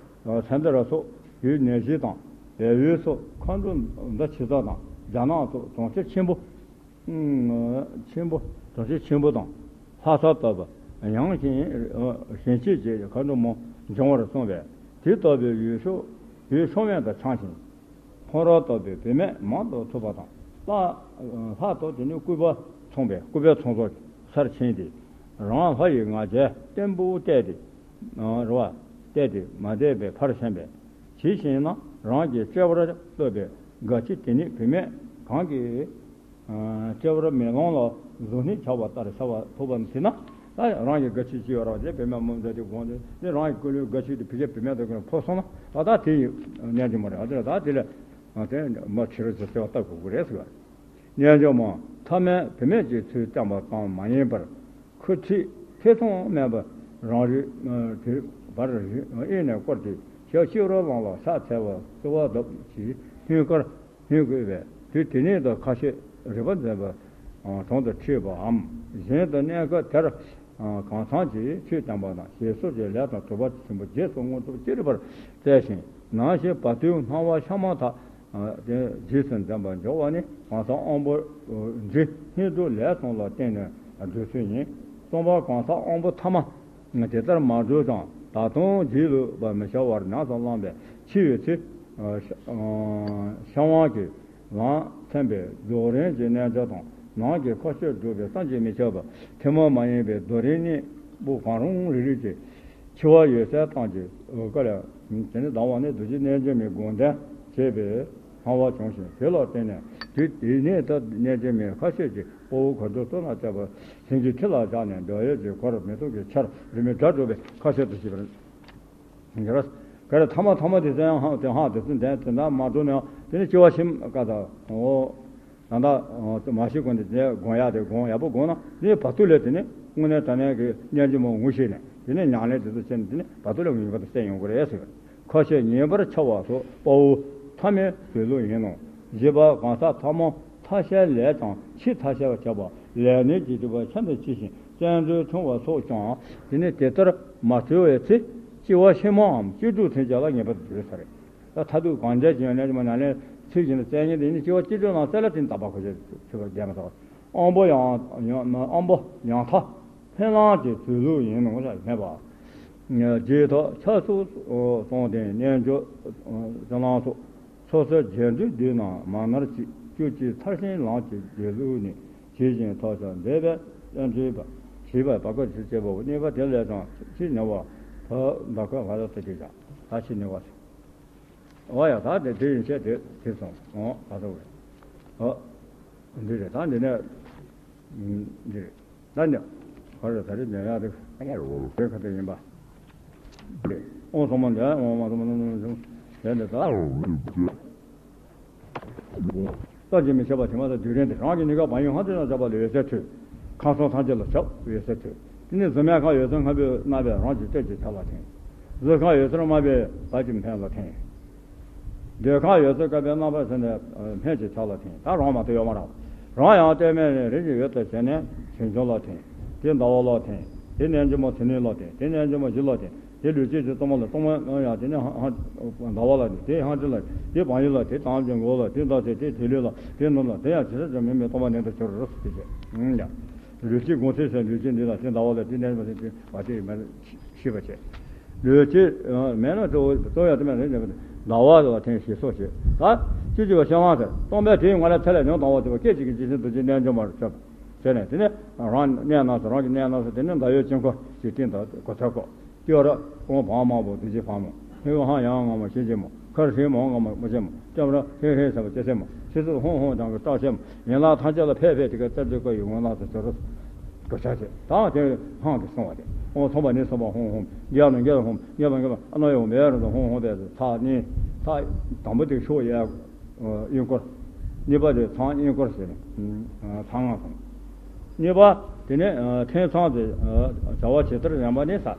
སེམས་དེ་ར་སོགས་ཡུལ་ནད་གཞི་དང་བལ་ཡུལ་སོགས་མཁའ་འགྲོ་མདའ་ཆེ་ས་དང་རྒྱ་ནག་སོགས་གྲོང་ཁྱེར་ཆེན་པོ། ཆེན་པོ་གྲོང་ཁྱེར་ཆེན་པོ་དང་ལྷ་ས་ལྟ་བུ་ཡང་ཞིང་ཞིང་ཆེ་ཅེས་མཁའ་འགྲོ་མ་འབྱུང་བར་གསུངས་པས་དེ་ལྟ་བུའི་ཡུལ་ཤོག་ཡུལ་ཤོག་དབེན་དུ་འཆང་ཞིང་། ཁོང་རང་ལྟ་བུའི་བུད་མེད་མང་དུ་ཐུབ་པ་དང་ལྷ་ལྷ་ཐོབ་དེ་ནི་སྐུད་པ་མཚུངས་པའི་སྐུད་པའི་ཚོགས་རྫོགས་སར་ཕྱིན་ཏེ་རང་ལྷ་ཡི་ང་རྒྱལ་བརྟན་པོ་བལྟས་ཏེ་རེ་བ་བལྟས་ཏེ་མ་བསྡད་པའི་ཕར་ཕྱིན་པས་ཇི་བཞིན་ན་རང་གི་དཔྲལ་བར་བཏབ་པའི་དགའ་སྐྱིད་དེ་ནི་བུད་མེད་གང་གིས། དཔྲལ་བར་མེ་ལོང་ལ་གཟུགས་ནི་འཆར་བ་ལྟར་ཤར་བ་ཐུབ་པ་ནི་དེ་ན་ད་རང་གི་དགའ་སྐྱིད་ཅི་ཡོད་ར་བ་དེ་བུད་མེད་མུ་མཛའ་དེ་དགོངས་ཏེ་ནི་རང་གི་ཀུན་སློང་དགའ་སྐྱིད་དེ་བུ་གའི་བུད་མེད་དང་ཀུན་ཕོ་སོང་ན་ད་ད་དེ་ཡི་གནས་ཀྱི་མ་རེད་ཨ་དེ་ལ་ད་དེ་ལ་དེ་མ་ཕྱི་རོལ་གྱི་བརྩེ་བ་ལྟ་དགོས་ཀྱི་རེད་ཟེར་བ་རེད། རྣལ་འབྱོར་མ་ཐ་མལ་བུད་མེད་ཀྱི་ཚུལ་བསྟན་པ་ཙམ་མ་ཡིན་པར། ཁུ་འཁྲིག་ཐེ་ཚོམ་མེད་པར་རང་རིག་དེ་བར་དབྱིངས་ནས་བསྐོར་ཏེ་ཞབས་ཕྱི་རོ་ལངས་ལ་ཕྱག་འཚལ་བ་བསུ་བ་གདབ་ཀྱིས་སྙིང་དཀར་སྙིང་དགོས་པས་དུས་དེ་ཉིད་དུ་ཁ་ཕྱེ་རིག་པ་འཛིན་པ་དྲུང་དུ་ཁྲིད་པའམ་གཞན་དུ་གནས་སྐབས་དེར་གང་འཚམ་གྱིས་ཆོས་བསྟན་པ་དང་ཞེས་སོགས་ཀྱི་ལས་དང་གྲུབ་པ་ཆེན་པོ་རྗེས་སུ་དངོས་གྲུབ་ཅི་རིགས་པར་སྩལ་ཞིང་ནང་བཞིན་བར་དོའི་སྣང་བ་ཤར་མ་ཐག་དེ་རྗེས་སུ་འཛིན་པར་འཇོག་པ་ནི་གང་ཟག་དབང་པོ་འབྲིང་སྙིང་སྡུག་ལས་གསུམ་ལ་བརྟེན་ནས་སྒྲུབ་ཚུལ་ཡིན། གསུམ་པ་གང་ཟག་དབང་པོ་ཐ་མ་དེ་ལྟར་མ་གྲུབ་ཀྱང་ད་དུང་རྗེས་ལུས་པར་མི་བྱ་བར་ཉམས་སུ་བླངས་པས་འཆི་བའི་ཚེ་ཤ་དབང་གི་ལམ་མཚན་པའི་རྫོགས་རིམ་གྱི་རྣལ་འབྱོར་དང་ནང་གི་ཁ་ཕྱིར་སྒྲུབ་པའི་བསམ་གྱིས་མི་ཁྱབ་པ་ཐུན་མོང་མ་ཡིན་པའི་རྫོགས་རིམ་གཉིས་པོ་གང་རུང་རིགས་རིགས་ཀྱི་འཆི་བ་ཡོད་ཚད་ཐམས་ཅད་བཀའ་ལས་དེ་ནི་ལྡང་བ་ནི་རྡོ་རྗེ་རྣལ་འབྱོར་མའི་སྒོམ་ལྡན་བྱེད་པའི་སྣང་བ་བྱུང་ཞིང་དེ་ལ་བརྟེན་ནས་དུས་དེ་ནས་ད་རྣལ་འབྱོར་མའི་ཁ་ཕྱོགས་ཀྱི་དཔའ་བོ་གར་སྒྲུབ་སྟོད་ན་བཅའ་བ་སེང་གེའི་ཁྲི་ལ་བཞག་ནས་འདོད་ཡོན་གྱི་གོ་ར་མེ་ཏོག་གི་ཆར་རི་མོའི་སྒྲ་སྒྲོག་པའི་ཁ་ཕྱོགས་སུ་ཞིག་པར་འགྱུར། ག་རེ་ཐ་མ་ཐ་མ་དེ་ཚོ་ཡང་ཧང་དེ་ཧང་དེ་ཚོ་འདས་དེ་འདྲ་མ་འགྲོ་ནས་དེ་ནི་སྐྱེ་བ་ཕྱི་མ་ཀ་ད་འོ། ད་ལྟ་མ་ཤི་གོང་དུ་དེ་སྒོམ་ཡག་དེ་སྒོམ་ཡག་པོ་སྒོམ་ན་དེ་བར་དུ་ལས་དེ་ནི་དངོས་གནས་དྲང་གནས་ཀྱི་རྣལ་འབྱོར་མ་ངོ་ཤེས་ནས་དེ་ནི་ཉམས་ལེན་དེ་ཚོ་བྱས་ནས་དེ་ནི་བར་དུ་ལས་ངེས་པར་དུ་གསལ་ཡོང་གི་རེད་ཟེར། ཁ་ཕྱོགས་ངེས་པར་འཆི་བ་སོགས་དཔའ་བོ་ ཐ་མའི་སྡོད་ལུགས་ཡིན་ནོ། བཞི་པ་གང་ཟག་ཐ་མ་ཐ་ཤལ་ལས་ཀྱང་ཕྱིས་ཐ་ཤལ་བར་བྱ་བ་ལས་ནི་ཇི་སྲིད་པ་ཆ་འདི་ཇི་བཞིན་བཙན་འཛུལ་འཁྲུལ་བ་སོགས་ཀྱང་དེ་ནི་དེ་ལྟར་མ་འཁྲུལ་བའི་ཚེ་སྐྱེ་བ་ཕྱི་མའམ་བཅུ་དྲུག་ཚུན་ཆད་ལ་ངེས་པར་དུ་འདོད་ས་རེད། ད་མཐར་ཐུག་གང་འདྲ་ཅིག་ཡོད་ནས་མ་ན་ལས་ཚིག་བཞིན་དུ་བཙན་ཉིད་དེ་ནི་སྐྱེ་བ་བཅུ་དྲུག་ནང་གསལ་ལ་དེ་ནི་དག་པ་གོ་ཆོད་ཆོད་པར་རྒྱལ་མ་ཐོག་དབང་པོ་ཡང་ཡང་དབང་པོ་ཡང་ཐ་འཕེན་ལམ་གྱི་སྡོད་ལུགས་ཡིན་ནོ་ཞེས་སྨྲས་པ། རྗེས་ཐོག་ཆ་སོགས་གསུངས་ཏེ་རྣལ་འབྱོར་ཅན་ལ་སོགས་སོ་སོའི་རྗེས་འགྲོའི་བདུད་རྣམས་མ་ནར་གཅིག་བཅུ་གཅིག་མཐར་ཕྱིན་ལམ་གྱི་སྡོད་ལུགས་ནི་ཇི་བཞིན་ཐོབ་ཀྱང་འདས་པའི་བསྟན་བཅོས་པ་ཞེས་པ་བ་ཀ་ཇི་བྱེད་པའོ། གཉིས་པ་དེ་ལས་ཀྱང་ཕྱིས་ཉེ་བ་བ་ད་ཁ་བ་ལ་ཏི་ཏི་བྱ་ད་ཕྱིས་ཉེ་བ་ཟེར། འོ་ཡ་ད་དེ་དེ་ཡིན་ཤེས་དེ་དེ་སོང་འོ་ད་ཐུག་རེད། འོ་འདི་རེད། ད་འདི་ནས་འདི་རེད། ད་འདི་ག་རེ་ད་རེས་ཉན་ཡག་དེ་དེ་ག་དེ་ཡིན་པ། འོ་སོང་མ་འདི་འོ་མ་སོང་མ་སོང་མ་སོང་དེ་འདི་ད། རྩ་བརྒྱུད་མི་ཤེས་པ་དྲི་མ་དང་སྡུག་རན་ཏེ་རང་གི་གཉིས་ཀ་བག་ཡོད་ཧང་ཏེ་ན་བྱ་བ་ལ་འོད་གསལ་ཐོས། ཁམས་གསུམ་ཐམས་ཅད་ལ་བྱ་འོད་གསལ་ཐོས། དེ་ནས་གཟུགས་མེད་ཁམས་འོད་གསལ་ལྔ་པོས་མནར་བས་རང་གི་སྟོབས་ཀྱིས་བྱ་ལ་ཐིམ། གཟུགས་ཁམས་འོད་གསལ་དམར་པོས་བ་གི་སྨན་ལ་ཐིམ། འདོད་ཁམས་འོད་གསལ་དཀར་པོས་མནར་བ་ཟེར་ནས་སྨན་གྱིས་བྱ་ལ་ཐིམ། ད་རང་མ་གཏོགས་ཡོད་མ་རེད། རང་ཡང་གཏོལ་མེད་ནས་རིམ་གྱིས་འོད་ལྟར་བྱས་ནས་བྱང་ཆུབ་ལ་ཐིམ། དེ་ཟླ་བ་ལ་ཐིམ། དེ་རྣལ་འབྱོར་མ་ཚུལ་གནས་ལ་ཐིམ། དེ་རྣལ་འབྱོར་མ་གཞི་ལ་ཐིམ། དེ་ལུས་སྐྱེས་ཀྱི་གཙོ་མོ་ལ་གཙོ་མོ་ཡང་དེ་ནས་ཟླ་བ་ལ་ནི་དེ་ཧང་ཅི་ལ་དེ་བང་ཡི་ལ་དེ་དང་ཅན་མགོ་ལ་དེ་ཟླ་ཚེས་དེ་དེ་ལུས་ལ་དེ་ནུབ་ལ་དེ་ཡང་ཇི་ལྟར་ཀྱང་མི་མེད་སྟོང་པ་ནི་དུ་གྱུར་རོ་ཟེར་ཏེ། ཡང་ལུས་སྐྱེས་དགོངས་ཚེས་ཟེར་ལུས་སྐྱེས་འདི་ལ་དེ་ཟླ་བ་ལ་དེ་གནས་པ་དེ་དེ་བ་དེ་མེད་ཤི་བ་བྱེད། ལུས་སྐྱེས་མེད་ན་གཙོ་བོ་གཙོ་ཡང་དེ་མེད་ན་ཟླ་བ་ལ་ཐེངས་ཤིག་སོགས་བྱེད། ད་སྤྱི་སྤྱི་བ་ཤེས་དབང་ཟེར་སྟོང་པའི་དེའི་ངོ་ལ་ཐད་ལ་ཉོན་དང་བ་དེ་བ་སྐད་ཅིག་གིས་ཇི་བཞིན་དུ་ཇི་རྣལ་འབྱོར་མར་ཁྱབ། བྱས་ནས་དེ་ནས་རང་གནས་ན་སོ་རང་གི་གནས་ན་སོ་དེ་ནས་ཟླ་འོད་དཀྱིལ་འཁོར་གྱི་སྟེང་དུ་གོ་ཐོས་ཀོ། ཏེ་ར་ཀོང་བང་དམར་པོ་རྡོ་རྗེ་ཕག་མོ། ཧེ་ཧང་ཡང་ངམ་ཤེས་བྱེད་མོ། ཁར་ཧེ་མོ་ངམ་མོ་ཆེན་མོ། ལྕམ་ར་ཧེ་ཧེ་ཟེར་བ་ཅེ་སེ་མོ། ཤི་སུ་ཧོང་ཧོང་དང་གི་སྐྲག་ཤེས་མོ། ཡན་ལག་ཐམས་ཅད་ལ་ཕེབས་ཕེབས་དེ་ག་རྩེ་རྩེ་ཀོ་ཡི་ངོ་ལག་ཏུ་ཅོ་རུ། གོ་ཆ་ཆེ་དང་དེ་ཧང་དུ་སོང་བ་དེ། ཨོ་ཚོང་པ་ནི་ཚོང་པ་ཧོང་ཧོང་། རྒྱལ་ནི་རྒྱལ་ཧོང་རྒྱལ་པ་རྒྱལ་པ་ཨ་ནོ་ཡོང་མེད་རུ་ཧོང་ཧོང་དེ་ཚ་ནི་ཚ་དང་པོ་དེ་ཤོག་ཡ། དབྱིན་སྐོར། གཉིས་པ་དེ་ཚང་དབྱིན་སྐོར་ཟེར་ནས། ཚང་ང་ཚང་། གཉིས་པ་དེ་ནས་ཐེངས་ཚང་དེ་བྱ་བ་ཇི་ལྟར་ཡང་པ་ནི་ས།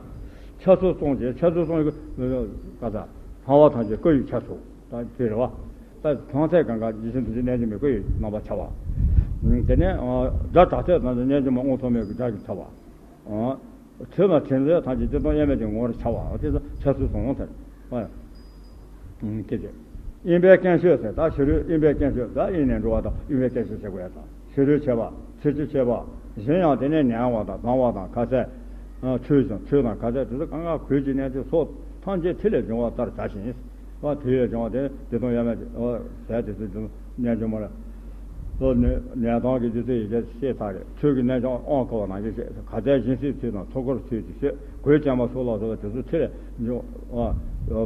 ཆ་ཚུལ་གསུངས་ཀྱི་ཆ་ཚུལ་གསུངས་ཀྱི་ག་ས། ལྷ་བ་ཐམས་ཅད་བསྐོར་བའི་ཆ་ཚུལ་ད་དེ་རེད་བ། ད་ཐང་ཚད་གང་ག་ཇི་བཞིན་དུ་ཇི་གནས་ཀྱི་མི་བསྐོར་བའི་རྣམ་པ་འཆར་བ། དེ་ནས་དགྲ་དྲག་ཚད་དང་གནས་ཀྱི་མ་དབང་ཐོབ་མེད་ཀྱི་དགྲ་ཀྱི་འཆར་བ། དྲི་ལ་དྲི་མཛོད་ཐམས་ཅད་ཅི་སྟོང་དབྱེར་མེད་ཀྱི་ངོ་བོར་འཆར་བ་དེ་ཚོ་འཆར་ཚུལ་སོང་ཟེར། ཨ། སྐད་ཅིག་དབེན་པའི་སྐྱོན་བཤད་ཟེར་ད་ཕྱི་རོལ་དབེན་པའི་སྐྱོན་བཤད་ད་དབེན་ནས་འགྲོ་བ་དང་དབེན་པའི་སྐྱོན་བཤད་བྱེད་དགོས་ཡ་དང་ཕྱི་རོལ་བྱེད་པ་ཕྱི་ཕྱི་བྱེད་པ་གཞན་ཡང་དེ་ནས་ཉལ་བ་དང་ལྡང་བ་དང་ཁ་ཟས། ཆོས་ཀྱང་ཆོས་དང་ཁ་ཟས་དེ་ཚོ་གང་ག་གོས་ཀྱི་གནས་ཚུལ་སོགས་ཐམས་ཅད་ཐིག་ལས་བྱུང་བ་ལྟར་བྱ་ཞིང་། བ་དེ་ཡོད་ཀྱང་དེ་དེ་དང་ཡོད་མེད་དེ་ཟས་དེ་ཚོ་དེ་ཚོ་གནས་ཀྱང་མ་རེད། ལོ་ནས་ནས་ཐང་གི་དུས་ཚོད་ཡི་གེ་ཤེས་ཚར་རེད། ཆོས་ཀྱི་རྣལ་འབྱོར་དབང་བསྐུར་བ་ནང་བཞིན་བཤད། ག་ཚད་སྦྱིན་སྲེག་ཚུལ་དང་ཚོགས་འཁོར་ཚུལ་གྱིས་བཤད། གོས་ཅན་པ་སོགས་ལ་སོགས་པ་དེ་ཚོ་ཚེ་ལས་འཇོག་ཨ་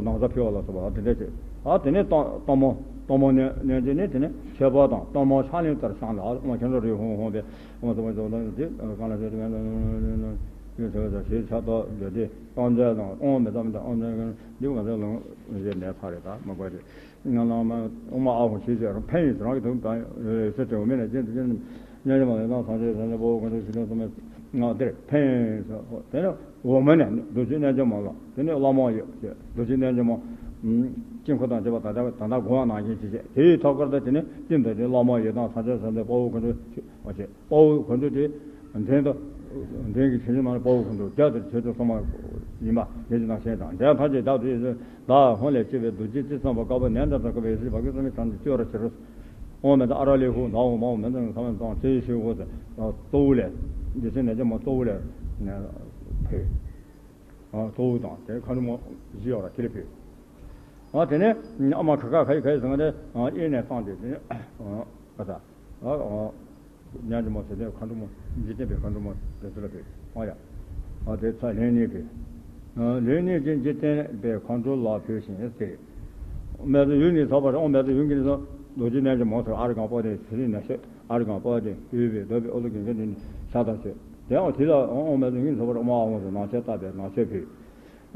ནང་ཟ་ཕུལ་བ་ལ་སོགས་པ་དེ་འདྲ་བྱེད། ཨ་དེ་ནས་སྟོང་སྟོང་མོ་སྟོང་མོ་ནས་ནས་དེ་ནས་དེ་ནས་མཆོད་པ་དང་སྟོང་མོ་ཕྱག་ལེན་ལྟར་བཤམས་ལ་ཨ་མ་ཁྱེད་རང་རིགས་ཧོང་ཧོང་པས་ཨ་མ་སོགས་པ་སོགས་ལ་དེ་གང་ལ་ཞེས་དེ་མེད་ལ་ཞེས་ཆ་ཏོག་འདོད་དེ་སྟོང་མཛད་དང་དབང་མི་ཙམ་དང་དབང་མཛད་འདི་མ་ཟད་ལོང་ཞེས་ནས་ཚར་རེད། ད་མ་དགོས་རེད། ང་ལ་མ་ཨོ་མ་ཨ་ཧོ་ཞེས་བྱས་རང་ཕན་ཡོན་རང་གི་དོན་དང་ཡོད་ཟེར་ཏེ་འོ་མ་ནས་ཅན་དུ་ཅན་གཉེན་ཉེ་མ་ལས་དང་སངས་རྒྱས་སངས་རྒྱས་པོ་ཀུན་ཏུ་ཞི་ལྷག་ཚང་མས་ང་དེར་ཕན་ཡོན་ཟེར་དེ་ནས་འོ་མ་ནས་རྡོ་རྗེ་རྣལ་འབྱོར་མ་ལ་དེ་ནས་བླ་མ་ཡོད་ཅེས་རྡོ་རྗེ་རྣལ་འབྱོར་མ་དཀྱིལ་འཁོར་དང་བཅས་པ་ད་ལྟ་ད་ལྟ་གོང་བ་ནང་བཞིན་ཅི་བྱེད་དེ་ཡི་ཐོག་ཁར་ད་དེ་ནས་ཀུན་ཏུ་དེ་བླ་མ་ཡོད་དང་སངས་རྒྱས་སངས་རྒྱས་པོ་ཀུན་ཏུ་ཞི་བ་བྱེད། དཔའ་བོ་ཁོ་ཚོ་དེ་མདུན་དུ་མདུན་གྱི་ཆོས་ཉིད་མ་ནི་དཔའ་བོ་ཁོ་ཚོ་རྒྱ་དེར་ཆོས་ཚོགས་སོང་བ་ཡིན་པ་དེ་ཅི་དང་ཞེས་དང་རྒྱ་ཐམས་ཅད་བདག་ཏུ་ཡིས་བདག་ཧོན་ལས་སྐྱེས་པའི་རྡོ་རྗེ་རྩིབས་ཚང་པ་དཀར་པོ་ནན་ཏན་དང་བཀོད་པའི་ཡེ་ཤེས་བ་གི་སོ་མའི་གྲངས་ཀྱི་སྤྱོད་ར་ཕྱི་རུ། འོ་མེ་ཏ་ཨ་ར་ལི་ཧུ་ནའོ་མའོ་མེ་ཏ་ནི་ཁ་མེ་ཏང་ཚེ་ཡི་ཤི་ཧུ་ཟེར་གཙོ་བོ་ལས་རྗེ་བཙུན་ནས་ཀྱང་མ་གཙོ་བོ་ལས་ཕེ། གཙོ་བོ་དང་དེ་ཁ་ནུ་མ་བཞི་ཡོད་ར་དེ་ལས་ཕེ། ཨ་དེ་ནས་ཨ་མ་ཁ་ཁ་ཁ་ཡི་ཁ་ཡི་ཟེར་ང་དེ་ཨེ་ནས་བཏང་སྟེ་དེ་ནས་ཨ་ད་ཨ་ཉན་རྒྱུ་མ་ཟེར་དེ་མཁའ་འགྲོ་མ་འཇིག་རྟེན་པའི་མཁའ་འགྲོ་མ་དེ་ཚོ་ལ་ཕེབས་ཨ་ཡ། ཨ་དེ་ཚ་ལན་གཉིས་ཕེབས། ལན་གཉིས་ཀྱི་འཇིག་རྟེན་པའི་མཁའ་འགྲོ་ལ་ཕེབས་ཤིང་སྟེ། མེ་ཏོག་ཡུལ་ནི་ཚོགས་པར་ཨོ་མེ་ཏོག་ཡུལ་གྱི་ནི་ཚོགས་རྡོ་རྗེ་རྣལ་འབྱོར་མ་ཚོགས་ཨ་རི་གང་པོ་དེ་ཚེ་རིང་ནས་ཤོད་ཨ་རི་གང་པོ་དེ་ཡུལ་བའི་རྡོ་པའི་ཨོ་ལོ་གི་འགན་ནི་ཤ་དང་ཤོད་དེ་ཨོ་དེ་ལ་ཨོ་མེ་ཏོག་ཡུལ་གྱི་ནི་ཚོགས་པར་ཨོ་མ་ཨོ་མ་ཚོགས་ནང་ཆེ་ལྟ་བའི་ནང་ཆེ་ཕེབས།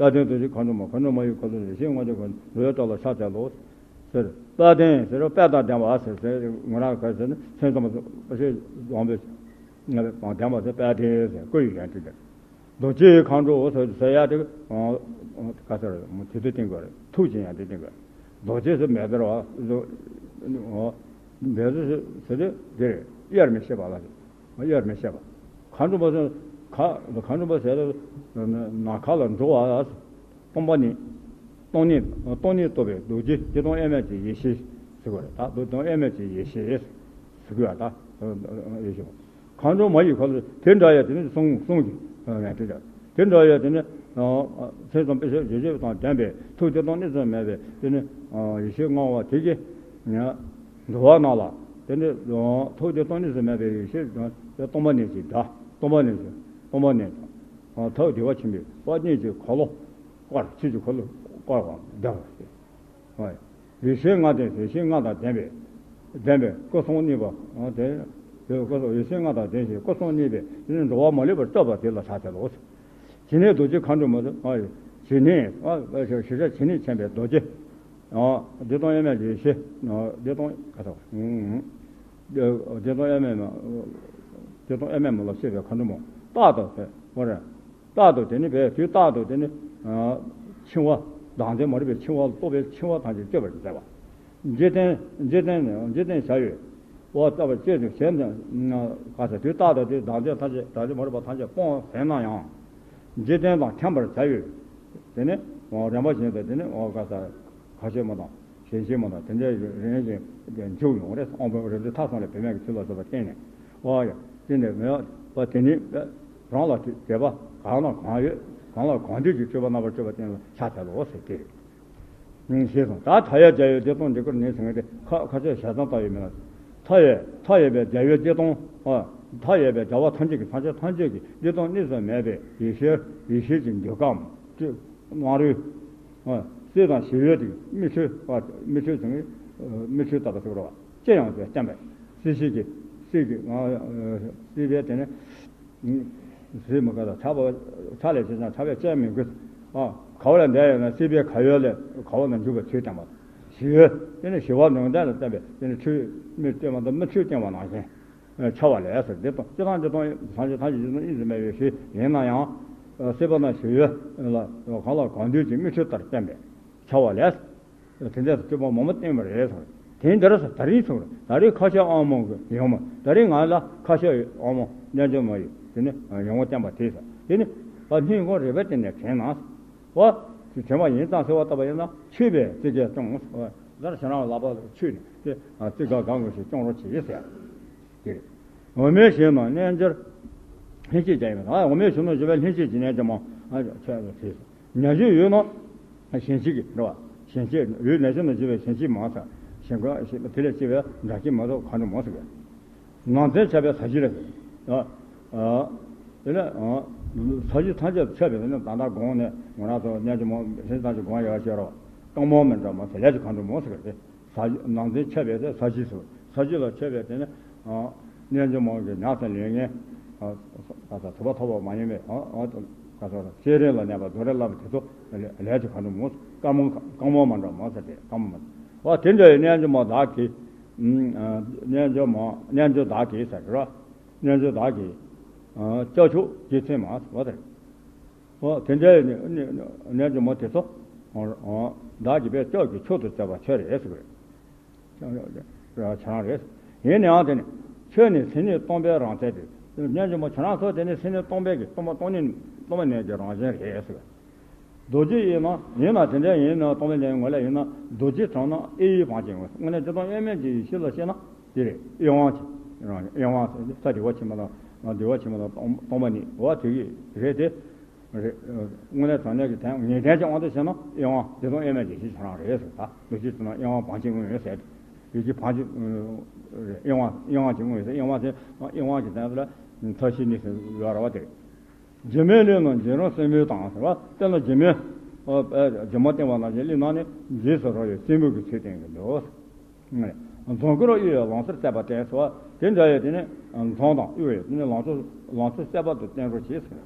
དཔལ་ལྡན་རྡོ་རྗེ་མཁའ་འགྲོ་མ་མཁའ་འགྲོ་མ་ཡི་ཁ་ཐུག་ལས་ཤིང་ལྔ་བརྒྱ་གོ་འགྲོ་བའི་སྐྲ་ལ་ཤ་བྱ་ལོ། ཟེར། དཔལ་ལྡན་ཟེར་རོ་དཔལ་དང་ལྡན་པ་ཟེར་ཟེར་ང་རང་ག་ཟེར་ན་མཚན་ཙམ་པ་ཞེས་བཟང་པོས་ལྡན་པ་ཟེར་དཔལ་ལྡན་ཟེར་བཀོད་ཡིག་ཡང་དེ་ལྟར། རྡོ་རྗེའི་མཁའ་འགྲོ་ཟེར་ཟེར་ཡ་དེ་ག་ཟེར་དེ་དུས་བསྟན་དགོས་རེད། ཐུགས་ཀྱི་ཡང་དེ་བསྟན་དགོས། རྡོ་རྗེ་ཟེར་མེད་དེ་རེད་བ། མེད་ཟེར་ཟེར་དེ་དེ་རེད། དབྱེར་མི་ཕྱེད་པ་ལ། དབྱེར་མི་ཕྱེད་པ། མཁའ་འགྲོ་མ་ཟེར། མཁའ་མཁའ་འགྲོ་མ་ཟེར་ན་མཁའ་ལ་འགྲོ་བ། སྟོང་པ་ཉིད། སྟོང་ཉིད། སྟོང་ཉིད་རྟོགས་པའི་རྡོ་རྗེ་བདེ་སྟོང་དབྱེར་མེད་ཀྱི་ཡེ་ཤེས་ཟེར་དགོས་རེད་ད། བདེ་སྟོང་དབྱེར་མེད་ཀྱི་ཡེ་ཤེས་ཟེར་དགོས་ཡ་ད། ཡེ་ཤེས། མཁའ་འགྲོ་མ་ཡི་ཁ་ལ་དེ་འདྲ་ཡ་དེ་ནི་གསུང་གསུང་གི་ངས་དེ་འདྲ། དེ་འདྲ་ཡ་དེ་ནི་ཚེ་དང་དཔེ་བྱད་བྱེད་ཕྱིར་དང་ལྡན་པའི་ཐུགས་བདེ་སྟོང་གནས་སུ་མེད་པའི་དེ་ནི་ཡེ་ཤེས་མངའ་བ་དེ་གི་འགྲོ་བ་རྣམས་ལ་དེ་ནི་ཐུགས་བདེ་སྟོང་གནས་སུ་མེད་པའི་ཡེ་ཤེས་སྟོང་པ་ཉིད་ཀྱི་སྒྲ། སྟོང་པ་ཉིད་ཀྱི། སྟོང་པ་ཉིད་ཀྱི་ཐུགས་བདེ་བ་ཆེན་པོའི་དཔལ་ཉིད་ཀྱི་འཁོར་ལོ་བསྐོར། ཆོས་ཀྱི་འཁོར་ལོ་བསྐོར་བ་འདྲ་བ་སྟེ། ཡེ་ཤེས་ལྔ་ལྡན། ཡེ་ཤེས་ལྔ་དང་ལྡན་པའི་ལྡན་པའི་སྐུ་གསུང་གཉིས་པ། དེ་དེ་སྐུ་གསུང་ཡེ་ཤེས་ལྔ་དང་ལྡན་ཞིང་སྐུ་གསུང་གཉིས་པའི་དེ་ནི་འགྲོ་བ་མ་ལུས་པར་སྐྱོབ་པ་དེ་ལ་ཕྱག་འཚལ་ལོ། ཇི་སྙེད་རྡོ་རྗེ་མཁའ་འགྲོ་མ། ཇི་སྙེད་ཞེས་བྱ། ཇི་སྙེད་ཆེན་པོའི་རྡོ་རྗེ་བདེ་སྟོང་དབྱེར་མེད་ཀྱི་ཡེ་ཤེས། བདེ་སྟོང་ག་ཐོག་བདེ་སྟོང་དབྱེར་མེད་མ། བདེ་སྟོང་དབྱེར་མེད་མ་ལ་བཤད་པའི་མཁའ་འགྲོ་མ། རྟག་ཏུ་དེ་བར། རྟག་ཏུ་དེ་ནི་བས་དུས་རྟག་ཏུ་དེ་ནི་འཆིང་བ་བདག་འཛིན་མ་རིག་པའི་འཆིང་བ་ལ་རྟོག་པའི་འཆིང་བ་ཐམས་ཅད་གཅོད་པར་མཛད་པ། འཇིག་རྟེན་འཇིག་རྟེན་འཇིག་རྟེན་བྱ་བའི་འོ་ལྟ་བ་བཅས་སུ་གཞན་དུ་ག་ས་དུས་རྟག་ཏུ་དེ་བདག་འཛིན་ཐམས་ཅད་བདག་འཛིན་མ་རིག་པ་ཐམས་ཅད་སྤོང་ཟིན་ན་ཡང་། འཇིག་རྟེན་དང་འཁྱམས་པར་བྱ་བའི་དེ་ནི་འོ་རིམ་པ་བཞིན་དུ་དེ་ནི་འོ་ག་ས་ཁ་ཆེ་མ་དང་། ཞེན་ཆེན་མ་དང་དེ་འདྲའི་རིགས་ཅན་འཇུག་ཡོང་རེད། དབང་པོའི་རིགས་འདི་མཐའ་གསུམ་ལ་བུད་མེད་ཀྱི་ཚུལ་ལ་སོགས་པ་བསྟན་ནས། ཨོ་ཡ། དེ་འདྲ་མེད་པ་དེ་ནི་རང་ལ་དད་པ་གང་ལ་གང་ཡོད་གང་ལ་གང་འདུལ་གྱི་སྤྱོད་པ་རྣམ་པར་སྤྱོད་པ་བསྟན་ལ་ཕྱག་འཚལ་ལོ་ཟེར་ཏེ། ཞེས་གསུངས། ད་མཐའ་ཡས་རྒྱལ་བའི་བདེ་སྟོང་འདི་སྐུར་ནི་ཟེར་མཁན་དེ་ཁ་ཁ་ཆེ་ཞལ་ཙམ་ལྟ་བའི་མིན་ལ། མཐའ་ཡས་མཐའ་ཡས་པའི་རྒྱལ་བའི་བདེ་སྟོང་། མཐའ་ཡས་པའི་རྒྱལ་བ་ཐམས་ཅད་ཀྱི་ཐམས་ཅད་ཐམས་ཅད་ཀྱི་བདེ་སྟོང་གནས་སུ་མེད་པའི་ཡེ་ཤེས་ཡེ་ཤེས་ཀྱི་འདོད་ཁམས། སྣང་རུས། ཨ། སྲིད་དང་ཞི་བའི་དེ་མིག་འཕྲུལ། ཨ། མིག་འཕྲུལ་ཟེར་ནས། མིག་འཕྲུལ་ལྟ་བུ་ཟེར་བ་རེད་བ། ཅི་ཡང་བསྟན་པས། སྲིད་ཞི་གི་སྲིད་ཀྱི་ང་། སྲིད་པའི་དེ་ནི། སྲིད་མི་དགའ་དང་ཆགས་པ། ཆགས་ལས་བྱེད་ཀྱང་ཆགས་པས་བཅད་མི་དགོས། ཨ། ག་བ་ལ་འདས་ཡོད་ན་སྲིད་པའི་ག་ཡོལ་ལས་ག་བ་ན་འཇུག་པའི་ཚུལ་བསྟན་པ། ཞི་བའི་དེ་ནི་ཞི་བ་ལུང་བསྟན་ལ་བསྟན་པས་དེ་ནི་འཕྲུལ་མིག་བསྟན་པ་དང་མིག་འཕྲུལ་བསྟན་པ་ནང་བཞིན། འཆར་བ་ལས་ཟེར། བདེ་སྟོང་སྤྱི་དང་བདེ་སྟོང་ཐམས་ཅད་ཐམས་ཅད་ཀྱི་གནས་སུ་མེད་པའི་ཞི་ཡིན་ན་ཡང་། སྲིད་པ་ན་ཞི་ཡོད་ལ་གང་ལ་གང་འདུལ་གྱི་མིག་འཕྲུལ་ལྟར་བསྟན་པས་འཆར་བ་ལས། དེ་འདྲ་སྤྱོད་པ་མང་པོ་བསྟན་པ་རེད་ཟེར། དེ་འདིར་ཟེར་ད་རིང་ཟེར། ད་རིང་ཁ་ཤས་དབང་མོ་གི་ཡོང་མ། ད་རིང་ང་ལ་ཁ་ཤས་དབང་མོ་རྣལ་འབྱོར་མ་ཡིས་དེ་ནི་ཡོང་བ་བསྟན་པ་དེ་ཟེར། དེ་ནི་སྙིང་ཁོང་རེ་བ་བསྟན་ནས་དྲན་ན། བ། དྲན་པ་ཡིན་ཙང་ཟེར་བ་ལྟ་བ་ཡིན་ན་ཆོས་པའི་ཙི་གས་སྐྱོང་། ལར་ཁྱེད་རང་ལག་པ་ལ་ཆོས་ནི་དེ་ཙི་ག་གང་དགོས་ཤིག་སྐྱོང་རོགས་གྱིས་ཟེར། དེ་འོ་མའི་གཞོན་ནུ་རྣལ་འབྱོར་ལྷན་སྐྱེས་ཀྱང་ཡིན་པ། འོ་མའི་གཞོན་ནུ་ཞེས་པའི་ལྷན་སྐྱེས་ཀྱི་རྣལ་འབྱོར་མ་ཆོས་ལ་དེ་ཉན་ཤེས་ཡོད་ན་གཞན་གཅེས་ཀྱི་རེད་བ། གཞན་གཅེས་ཡོད་ནས་ཤེས་ན་ཞེས་པའི་གཞན་གཅེས་མ་ཟེར། གཞན་དག་དེ་ལས་སྐྱེས་པའི་དགྲ་གཅེས་མ་གཏོགས་གང་འདྲ་མ་ཟེར་བས། ནང་ཚན་ཁྱབ་པའི་ས་གཞི་ལས། ཨ། ཨ། དེ་ལས། ཨ། ས་གཞི་ཐམས་ཅད་ཁྱབ་པའི་དེ་ནི་ད་ལྟ་དགོངས་ནས་ང་རང་ཚོ་རྣལ་འབྱོར་མ་ལྷན་ཐམས་ཅད་དགོངས་ཡག་ཤེས་རོགས། རྐང་མོ་མི་འདྲ་མ་ཟེར་ལས་ཀྱི་གང་འདྲ་མ་ཟེར་བས་ཏེ། ས་གཞི་ནང་ཚན་ཁྱབ་པའི་ས་གཞི་ཟེར། ས་གཞི་ལ་ཁྱབ་པའི་དེ་ནི། ཨ། རྣལ་འབྱོར་མ་གི་ཉག་ཅིག་ལས་ངན། ཨ། ག་ས་ཐོབ་པ་ཐོབ་པ་མ་ཡིན་པའི། ཨ། ཨ། ག་ས་ཤེས་རིག་ལ་གནས་པ་རྫོགས་རིག་བསླབ་པ་དེ་ཚོ་ལས་ཀྱི་གང་འདྲ་མ་ཟེར། རྐང་མོ་རྐང་མོ་མི་འདྲ་མ་ཟེར་ཏེ་རྐང་མོ་མི་འདྲ། ཨ། དེ་འདྲ་ཡི་རྣལ་འབྱོར་མ་དག་གིས། ཨ། རྣལ་འབྱོར་མ་རྣལ་འབྱོར་དག་གིས་ཟེར་ར། རྣལ་འབྱོར་དག་གིས། ཨ། ལྕགས་ཕྱོགས་རྗེ་བཙུན་མ་ཟེར་བ་དེ་རེད། ཨོ། དེ་འདྲའི་རྣལ་འབྱོར་མ་དེ་ཚོ། ཨོ། ཨོ། བདག་གིས་དཔེ་ལྕགས་ཀྱི་མཆོག་ཏུ་བརྩི་བ་ཁྱོད་རེད་ཟེར་གི་རེད། ཁྱོད་རང་རེད། ཡིན་ནའང་དེ་ནི། ཁྱོད་ནི་སེམས་ཉིད་སྟོང་པའི་རང་རྩལ་ཏེ། རྣལ་འབྱོར་མ་ཁྱོད་རང་ཚོ་དེ་ནི་སེམས་ཉིད་སྟོང་པའི་གི་སྟོང་པ་སྟོང་ཉིད་སྟོང་པ་ཉིད་ཀྱི་རང་བཞིན་རེད་ཟེར་གི་རེད། རྡོ་རྗེ་ཡིན་ན་ཡིན་ན་དེ་འདྲ་ཡིན་ན་སྟོང་པའི་ལས་ངོ་ལས་ཡིན་ན་རྡོ་རྗེ་དྲངས་ན་དབྱེ་བའི་བང་ཆེན་ངོས་དངོས་གནས་ཇི་ལྟར་དབྱེར་མེད་ཀྱི་ཡེ་ཤེས་ལ་བཤད་ན་དེ་རེད། དབྱེ་བ་ཆེ་རང་དབྱེ་བ་ས་བདེ་བ་ཆེན་པོ་དང་བདེ་བ་ཆེན་པོ་དང་སྟོང་སྟོང་པ་ཉིད་འོ་དེ་གི་རེད་དེ། རེད། དངོས་གནས་དྲང་གནས་ཀྱི་དོན་ངེས་གཏན་གྱི་དབང་དུ་བྱས་ན་དབྱེ་བ་ཇི་ལྟར་དབྱེར་མེད་ཀྱི་ཡེ་ཤེས་ཁྱོད་རང་རེད་ཟེར། ད་རྡོ་རྗེ་དྲངས་ན་དབྱེ་བ་བང་ཆེན་ངོས་ཟེར། ཡེ་ཤེས་བང་ཆེན་དབྱེ་བ་དབྱེ་བ་ཆེན་ངོས་ཟེར། དབྱེ་བ་དེ་དབྱེ་བ་གི་དོན་ལ་མཐའ་བཞི་ནི་ཟེར་ཡོད་ར་བ་དེ་རེད། སྒྱུ་མའི་གླུས་རྣམས་འཇིགས་རུང་སེན་མོའི་གདངས་ཟེར་བ། དཔེར་ན་སྒྱུ་མའི། ཨ། སྒྱུ་མ་བསྟན་པ་ནང་བཞིན་གླུ་རྣམས་ནི་འཇིགས་སུ་རུང་བའི་སེན་མོ་གི་ཚུལ་བསྟན་གྱི་འདུག། རྫོང་དཀར་གཡུ་ཡི་ལང་ཚོར་སད་པ་བསྟན་ཟེར་བ། དེ་འདྲ་བའི་དེ་ནི་རྫོང་དང་གཡུ་ཡི་དེ་ནི་ལང་ཚོ་ལང་ཚོ་སད་པ་དུ་བསྟན་རོགས་བྱེད་ཟེར།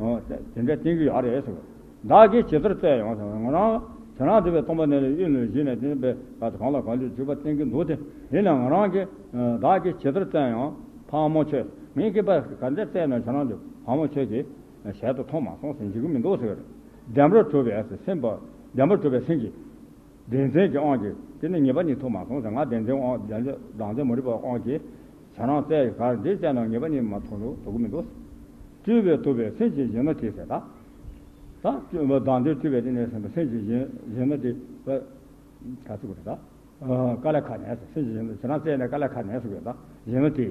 ཨོ། དེ་འདྲ་བསྟན་གྱི་ཡོད་རེད་ཟེར། བདག་གིས་ཇི་ལྟར་བཙལ་ཡང་ཟེར། ང་རང་ཁྱེད་རང་འདི་བའི་སྟོང་པ་ཉིད་ལ་གཡུ་ལས་གཞི་ནས་དེ་ནི་བས་གང་ལ་གང་འདུལ་འཇུག་པ་བསྟན་གྱི་འདུག་སྟེ། ཡིན་ནའང་ང་རང་གིས་བདག་གིས་ཇི་ལྟར་བཙལ་ཡང་ཕག་མོ་ཁྱོད་ངའི་སྐེད་པ་ག་འདྲ་བཙལ་ན་ཁྱེད་རང་འདི་ཕག་མོ་ཁྱོད་ཀྱི་ཞལ་དུ་མཐོང་མ་སོང་ཟེར་འཇུག་གི་མི་འདུག་ཟེར། བདེན་པར་གྲུབ་པའི་སེམས་པ། བདེན་པར་གྲུབ་པའི་སེམས་ཀྱིས། བདེན་འཛིན་གྱི་དབང་གིས་དེ་ནི་ངེས་པ་གཉིས་ཐོབ་མ་སོང་ཟེར། ང་བདེན་འཛིན་དབང་བདེན་འཛིན་བདག་འཛིན་མ་རིག་པའི་དབང་གིས་བྱ་རང་རྩལ་གྱི་གར་འདི་བཙལ་ན་ངེས་པ་གཉིས་མ་ཐོབ་འགྲོ་ཐུབ་ཀྱི་མི་འདུག་སྤྲུལ་པས་ཐུབ་པའི་སེམས་ཅན་གཞོན་ནུ་དེ་ཟེར་ད། ད་བདག་འཛིན་ཐུབ་པའི་དེ་ནས་སེམས་ཅན་གཞོན་གཞོན་ནུ་དེ་ག་ཚོད་གོ་རེད་ད། དཀའ་ལས་ཁག་ནས་སེམས་ཅན་གཞོན་ནུ་བྱ་རང་རྩལ་ནས་དཀའ་ལས་ཁག་ནས་སུ་དགོས་ད་གཞོན་ནུ་དེ།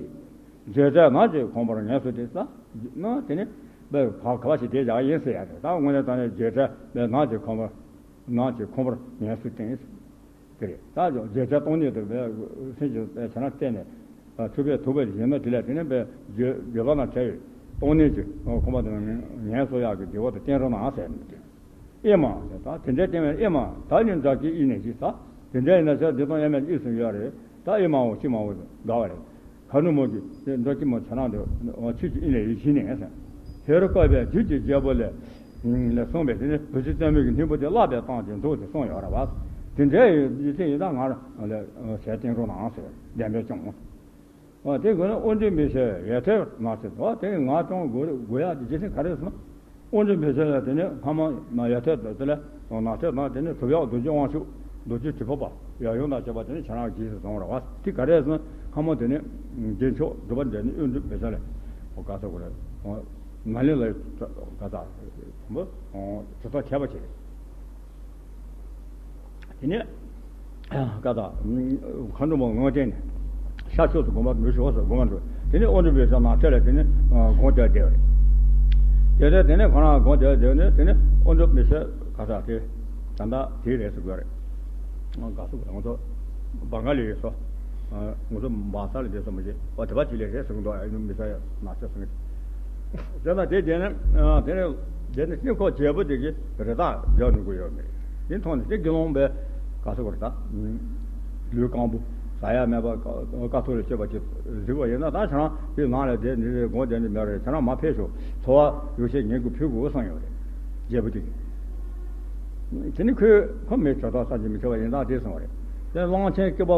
བརྗོད་བྲལ་ནགས་ཀྱི་ཁང་པར་ངལ་གསོ་དེ་ས། ན་དེ་ནི་པའི་བག་ག་བ་ཞིག་དེ་བཞག་ཡིན་ཟེར་ཡ་རེད། ད་དངོས་གནས་དྲང་གནས་བརྗོད་བྲལ་པའི་ནགས་ཀྱི་ཁང་པར་ནགས་ཀྱི་ཁང་པར་ངལ་གསོ་བསྟེན་ཟེར་གྱི་རེད། ད་བརྗོད་བྲལ་སྟོང་ཉིད་དུ་པའི་སེམས་ཀྱི་བྱ་རང་རྩལ་ནས་ཐུབ་པའི་ཐུབ་པའི་གཞོན་ནུ་དེ་ལས་དེ་ནི་པའི་བརྗོད་བརྗོད་པ་དང་བྲལ་བའི་སྟོང་ཉིད་ཀྱི་ཁང་པ་དེ་ན་ངལ་གསོ་ཡག་གི་བདེ་བ་དང་བསྟེན་རོགས་གནང་ཟེར་ནས་དེ། ཨེ་མ་ཟེར་ད་དེ་འདྲའི་བསྟན་པའི་ཨེ་མ་ད་ནི་འདྲ་སྐྱེ་ཨི་ནས་ཤི་ས། དེ་འདྲ་ཡིན་ན་ཤ་བདེ་སྟོང་དབྱེར་མེད་དབུས་སུ་ཡོད་རེད། ད་ཨེ་མའོ་ཤི་མའོ་དགའ་བ་རེད། ཁ་ནུ་མོ་གི་དེ་འདྲ་སྐྱེ་མོ་ཆ་རང་དུ་ཆུ་གི་ཨི་ནས་ཡི་ཤི་ནས་ཟེར། ཧེ་རུ་ཀ་བའི་རྒྱུད་ཀྱི་རྒྱལ་པོ་ལས་ལས་གསུངས་པའི་དེ་ནི་བུ་ཚུལ་བཙན་མོ་གི་སྙིང་པོ་དེ་བརླག་པའི་སྟངས་ཀྱི་མཛོད་དེ་གསུངས་ཡོད་རེད་བ། དེ་འདྲའི་ཡི་ཚེ་ཡི་ད་ང་ལ་ཞལ་བསྟན་རོགས་གནང་ཟེར་བདེན་པའི་སྐྱོང་། ཨ་དེ་དགོས་ན་དབུ་མཛད་མི་ཤེས་ཡ་ཐལ་ནག་ཚེ་དོ་དེ་ང་སྐྱོང་དགོས་དགོས་ཡ་དེ་རྗེས་ནི་ག་རེ་སོང་། དབུ་མཛད་མི་ཤེས་ལ་དེ་ནི་ཕ་མ་ན་ཡ་ཐལ་དོ་དེ་ལ་ནག་ཚེ་དང་དེ་ནི་གྲུབ་ཡག་རྡོ་རྗེ་དབང་ཕྱུག་རྡོ་རྗེ་དྲིལ་བུ་པ་ཡ་ཡོང་དང་བཅས་པ་དེ་ནི་ཁྱེད་རང་རྗེས་སུ་བཟུང་བར་བ་དེ་ག་རེ་སོང་ཕ་མ་དེ་ནི་རྒྱན་མཆོག་སྒྲུབ་པ་འདྲ་ནི་དབུ་མཛད་མི་ཤེས་ལ་ག་ས་གོ་རེ་ང་ལས་ལ་ག་ས་བུ་དྲི་ཐག་ཁྱད་པར་ཆེ། དེ་ནས་ཀ་དག་མཁའ་འགྲོ་མ་ངོ་དེ་ནས་ཤར་ཕྱོགས་སུ་དགོན་པ་འགྲོ་ཞོག་ཟེར་དགོན་པ་འགྲོ། དེ་ནས་དབུ་མཛད་མི་ཤེས་ནག་ཚེ་ལ་དེ་ནས་དགོངས་བསྐྱལ་བསྡད་པ་རེད། དེ་ནས་དེ་ནས་ཁོ་རང་དགོངས་བསྐྱལ་བསྡད་ནས་དེ་ནས་དབུ་མཛད་མི་ཤེས་ཀ་དག་དེ་ད་ལྟ་དེ་རེད་ཟེར་དགོས་རེད། ག་ཚོད་ང་ཚོ་བ་ག་ལི་ཡོད་སོ། ང་ཚོ་འབའ་ས་ལ་བསྡད་སོ་མ་གཞི་བ་དེ་བ་ཅིག་ལས་རེད་ཟེར་གི་འདུག་ཨ་ནུ་མི་ཤེས་ནག་ཚེ་ཟེར་གི། དེ་ན་དེ་དེ་ནས་དེ་ནས་དེ་ནས་ཤིང་ཁོག་བརྗེ་པོ་དེ་གི་རི་དྭགས་རྒྱག་འགྲོ་གི་ཡོད་མེད། དེ་མཐོང་ནས་དེ་དགེ་སློང་པས་ག་ཚོད་བར་ད་ལུས་སྐམ་པོ་ཟ་ཡ་མེད་པ་དཀའ་ཐུབ་ལ་སྤྱོད་པ་ཅིག་གཟིགས་པ་ཡིན་ན་ད་ཁྱེད་རང་དེ་ནང་ལ་བསྡད་འདི་རེད་དགོངས་བསྡད་འདི་མེད་རེད། ཁྱེད་རང་མ་ཕེབས་ཤོག་ཚོ་བ་ཡོ་བྱད་ངན་དགུ་ཕུལ་དགོས་གསུངས་ཡོད་རེད་བརྗེ་པོ་དེ་གི། དེ་ནི་ཁོས་ཁོ་མི་གྲོད་ཐག་ས་ཅིག་མི་ཁེལ་བ་ཡིན་ཙང་དེ་སོང་བ་རེད། དེ་གླང་ཆེན་སྐྱེས་པ་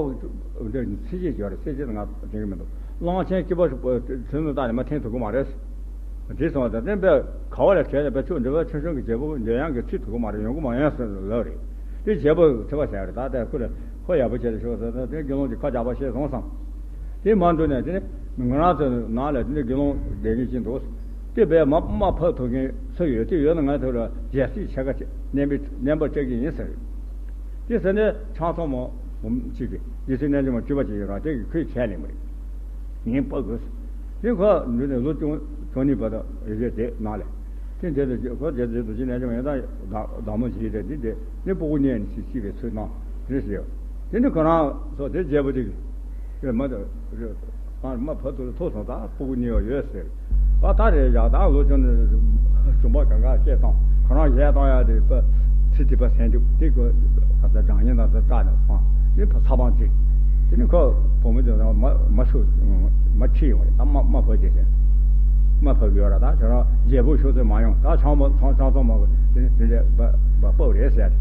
འདི་ཚེ་སྐྱེས་ཡོད་རེད། ཚེ་སྐྱེས་ང་དྲན་གི་མི་འདུག་གླང་ཆེན་སྐྱེས་པ་ཚུན་ནི་ད་ནི་མ་འཐེན་ཐུབ་གི་མ་རེད། དེ་སོང་བ་དང་བསྟན་པས་ག་བ་ལ་བྱས་ནས་པ་ཆུ་འདྲ་བའི་ཆུང་ཆུང་གི་རྒྱལ་པོ་འདྲ་ཡང་གི་ཚིག་ཐུབ་གི་མ་རེད། ཡོང་གི་མ་ཡོང་ཟེར་ལབ་རེད། དེ་རྒྱལ་པོ་ཚེ་བ་ཟེར་རེད། ད་ལྟ་ཁོ་ལ་ཁོ་ཡག་པོ་བྱས་ཏེ་ཤོག་ཟེར་ན་དེ་དགེ་སློང་གི་ཁ་རྒྱག་པ་ཤེས་སོང་བསམ། དེ་མ་འདུག་ནས་དེ་ནི་ང་རང་ཚོའི་ནང་ལ་དེ་འདྲའི་དགེ་སློང་བསྡད་མཁན་ཅིག་འདུག་དེ་བས་མ་མ་ཕབ་ཐུབ་མཁན་ཚོ་ཡོད། དེ་ཡོད་ན་ང་ཚོ་ལ་རྒྱལ་སྲིད་ཆེ་ཁ་ཆེ་བསྣན་པའི་བསྣན་པ་སྤྲད་ཀྱི་ཡིན་ཟེར། དེ་ཟེར་ནས་ཆང་ཚོང་མ་བུ་གཅིག་གིས་རྗེ་བཙུན་རྣལ་འབྱོར་མ་སྤྲུལ་པ་ཅིག་ཡོད་ར། དེ་གིས་ཁོས་ཁས་ལེན་པ་རེད། ངས་ཕབ་དགོས། དེ་ཁོ་འདི་ནས་ལོ་བཅུ་བཅུ་གཉིས་བར་དུ་རེ་རེ་བསྡད་ནང་ལས། དེ་འདྲ་དུ་ཁོ་རྗེ་བཙུན་རྗེ་བཙུན་རྣལ་འབྱོར་མ་ཡང་དག་བདག་མོ་བྱས་ཏེ་འདི་དེ་ནི་སྤུ་གུ་གཉིས་ནས་ཤི་ཤི་བའི་ཚུལ་གནང་། དེ་ཞེས། དེ་ནི་ཁོ་རང་ཚོ་དེ་རྒྱལ་པོ་དེ་གིས་མ་དང་། ཨ་མ་ཕ་ཐུག་ཐུག་སོང་། ད་སྤུ་གུ་གཉིས་ཡོད་ཟེར། ཨ་ད་རེད་ཡ། ད་ལོ་ཆུང་ནས་གཞུང་པ་གང་ག་སྐད་བཏང་། ཁོ་རང་གཞས་བཏང་ཡ་དེ་པ་ཚི་དེ་པ་སེང་ཕྲུག་དེ་ཀོ་ཁ་ཚ་སྦྲང་ཉེན་དང་ཚ་སྐྲག་ནས་སྤང་། དེ་ཕ་ཚ་པང་ཅིག་དེ་ནི་ཁོ་བུ་མོ་དེ་མ་མ་ཤོད་མ་ཁྲིད་ཡོང་རེད། ད་མ་མ་ཕ་དེ་ཟེར། མ་ཕ་གི་ཡོད་ར། ད་ཁྱོད་རང་རྒྱལ་པོ་ཤོད་ཚོད་མ་ཡོང་། ད་ཆང་མ་ཆང་ཆང་ཚོང་མ་དེ་ནི་དེ་འདྲ་པ་པ་ཕབ་རེད་ཟེར།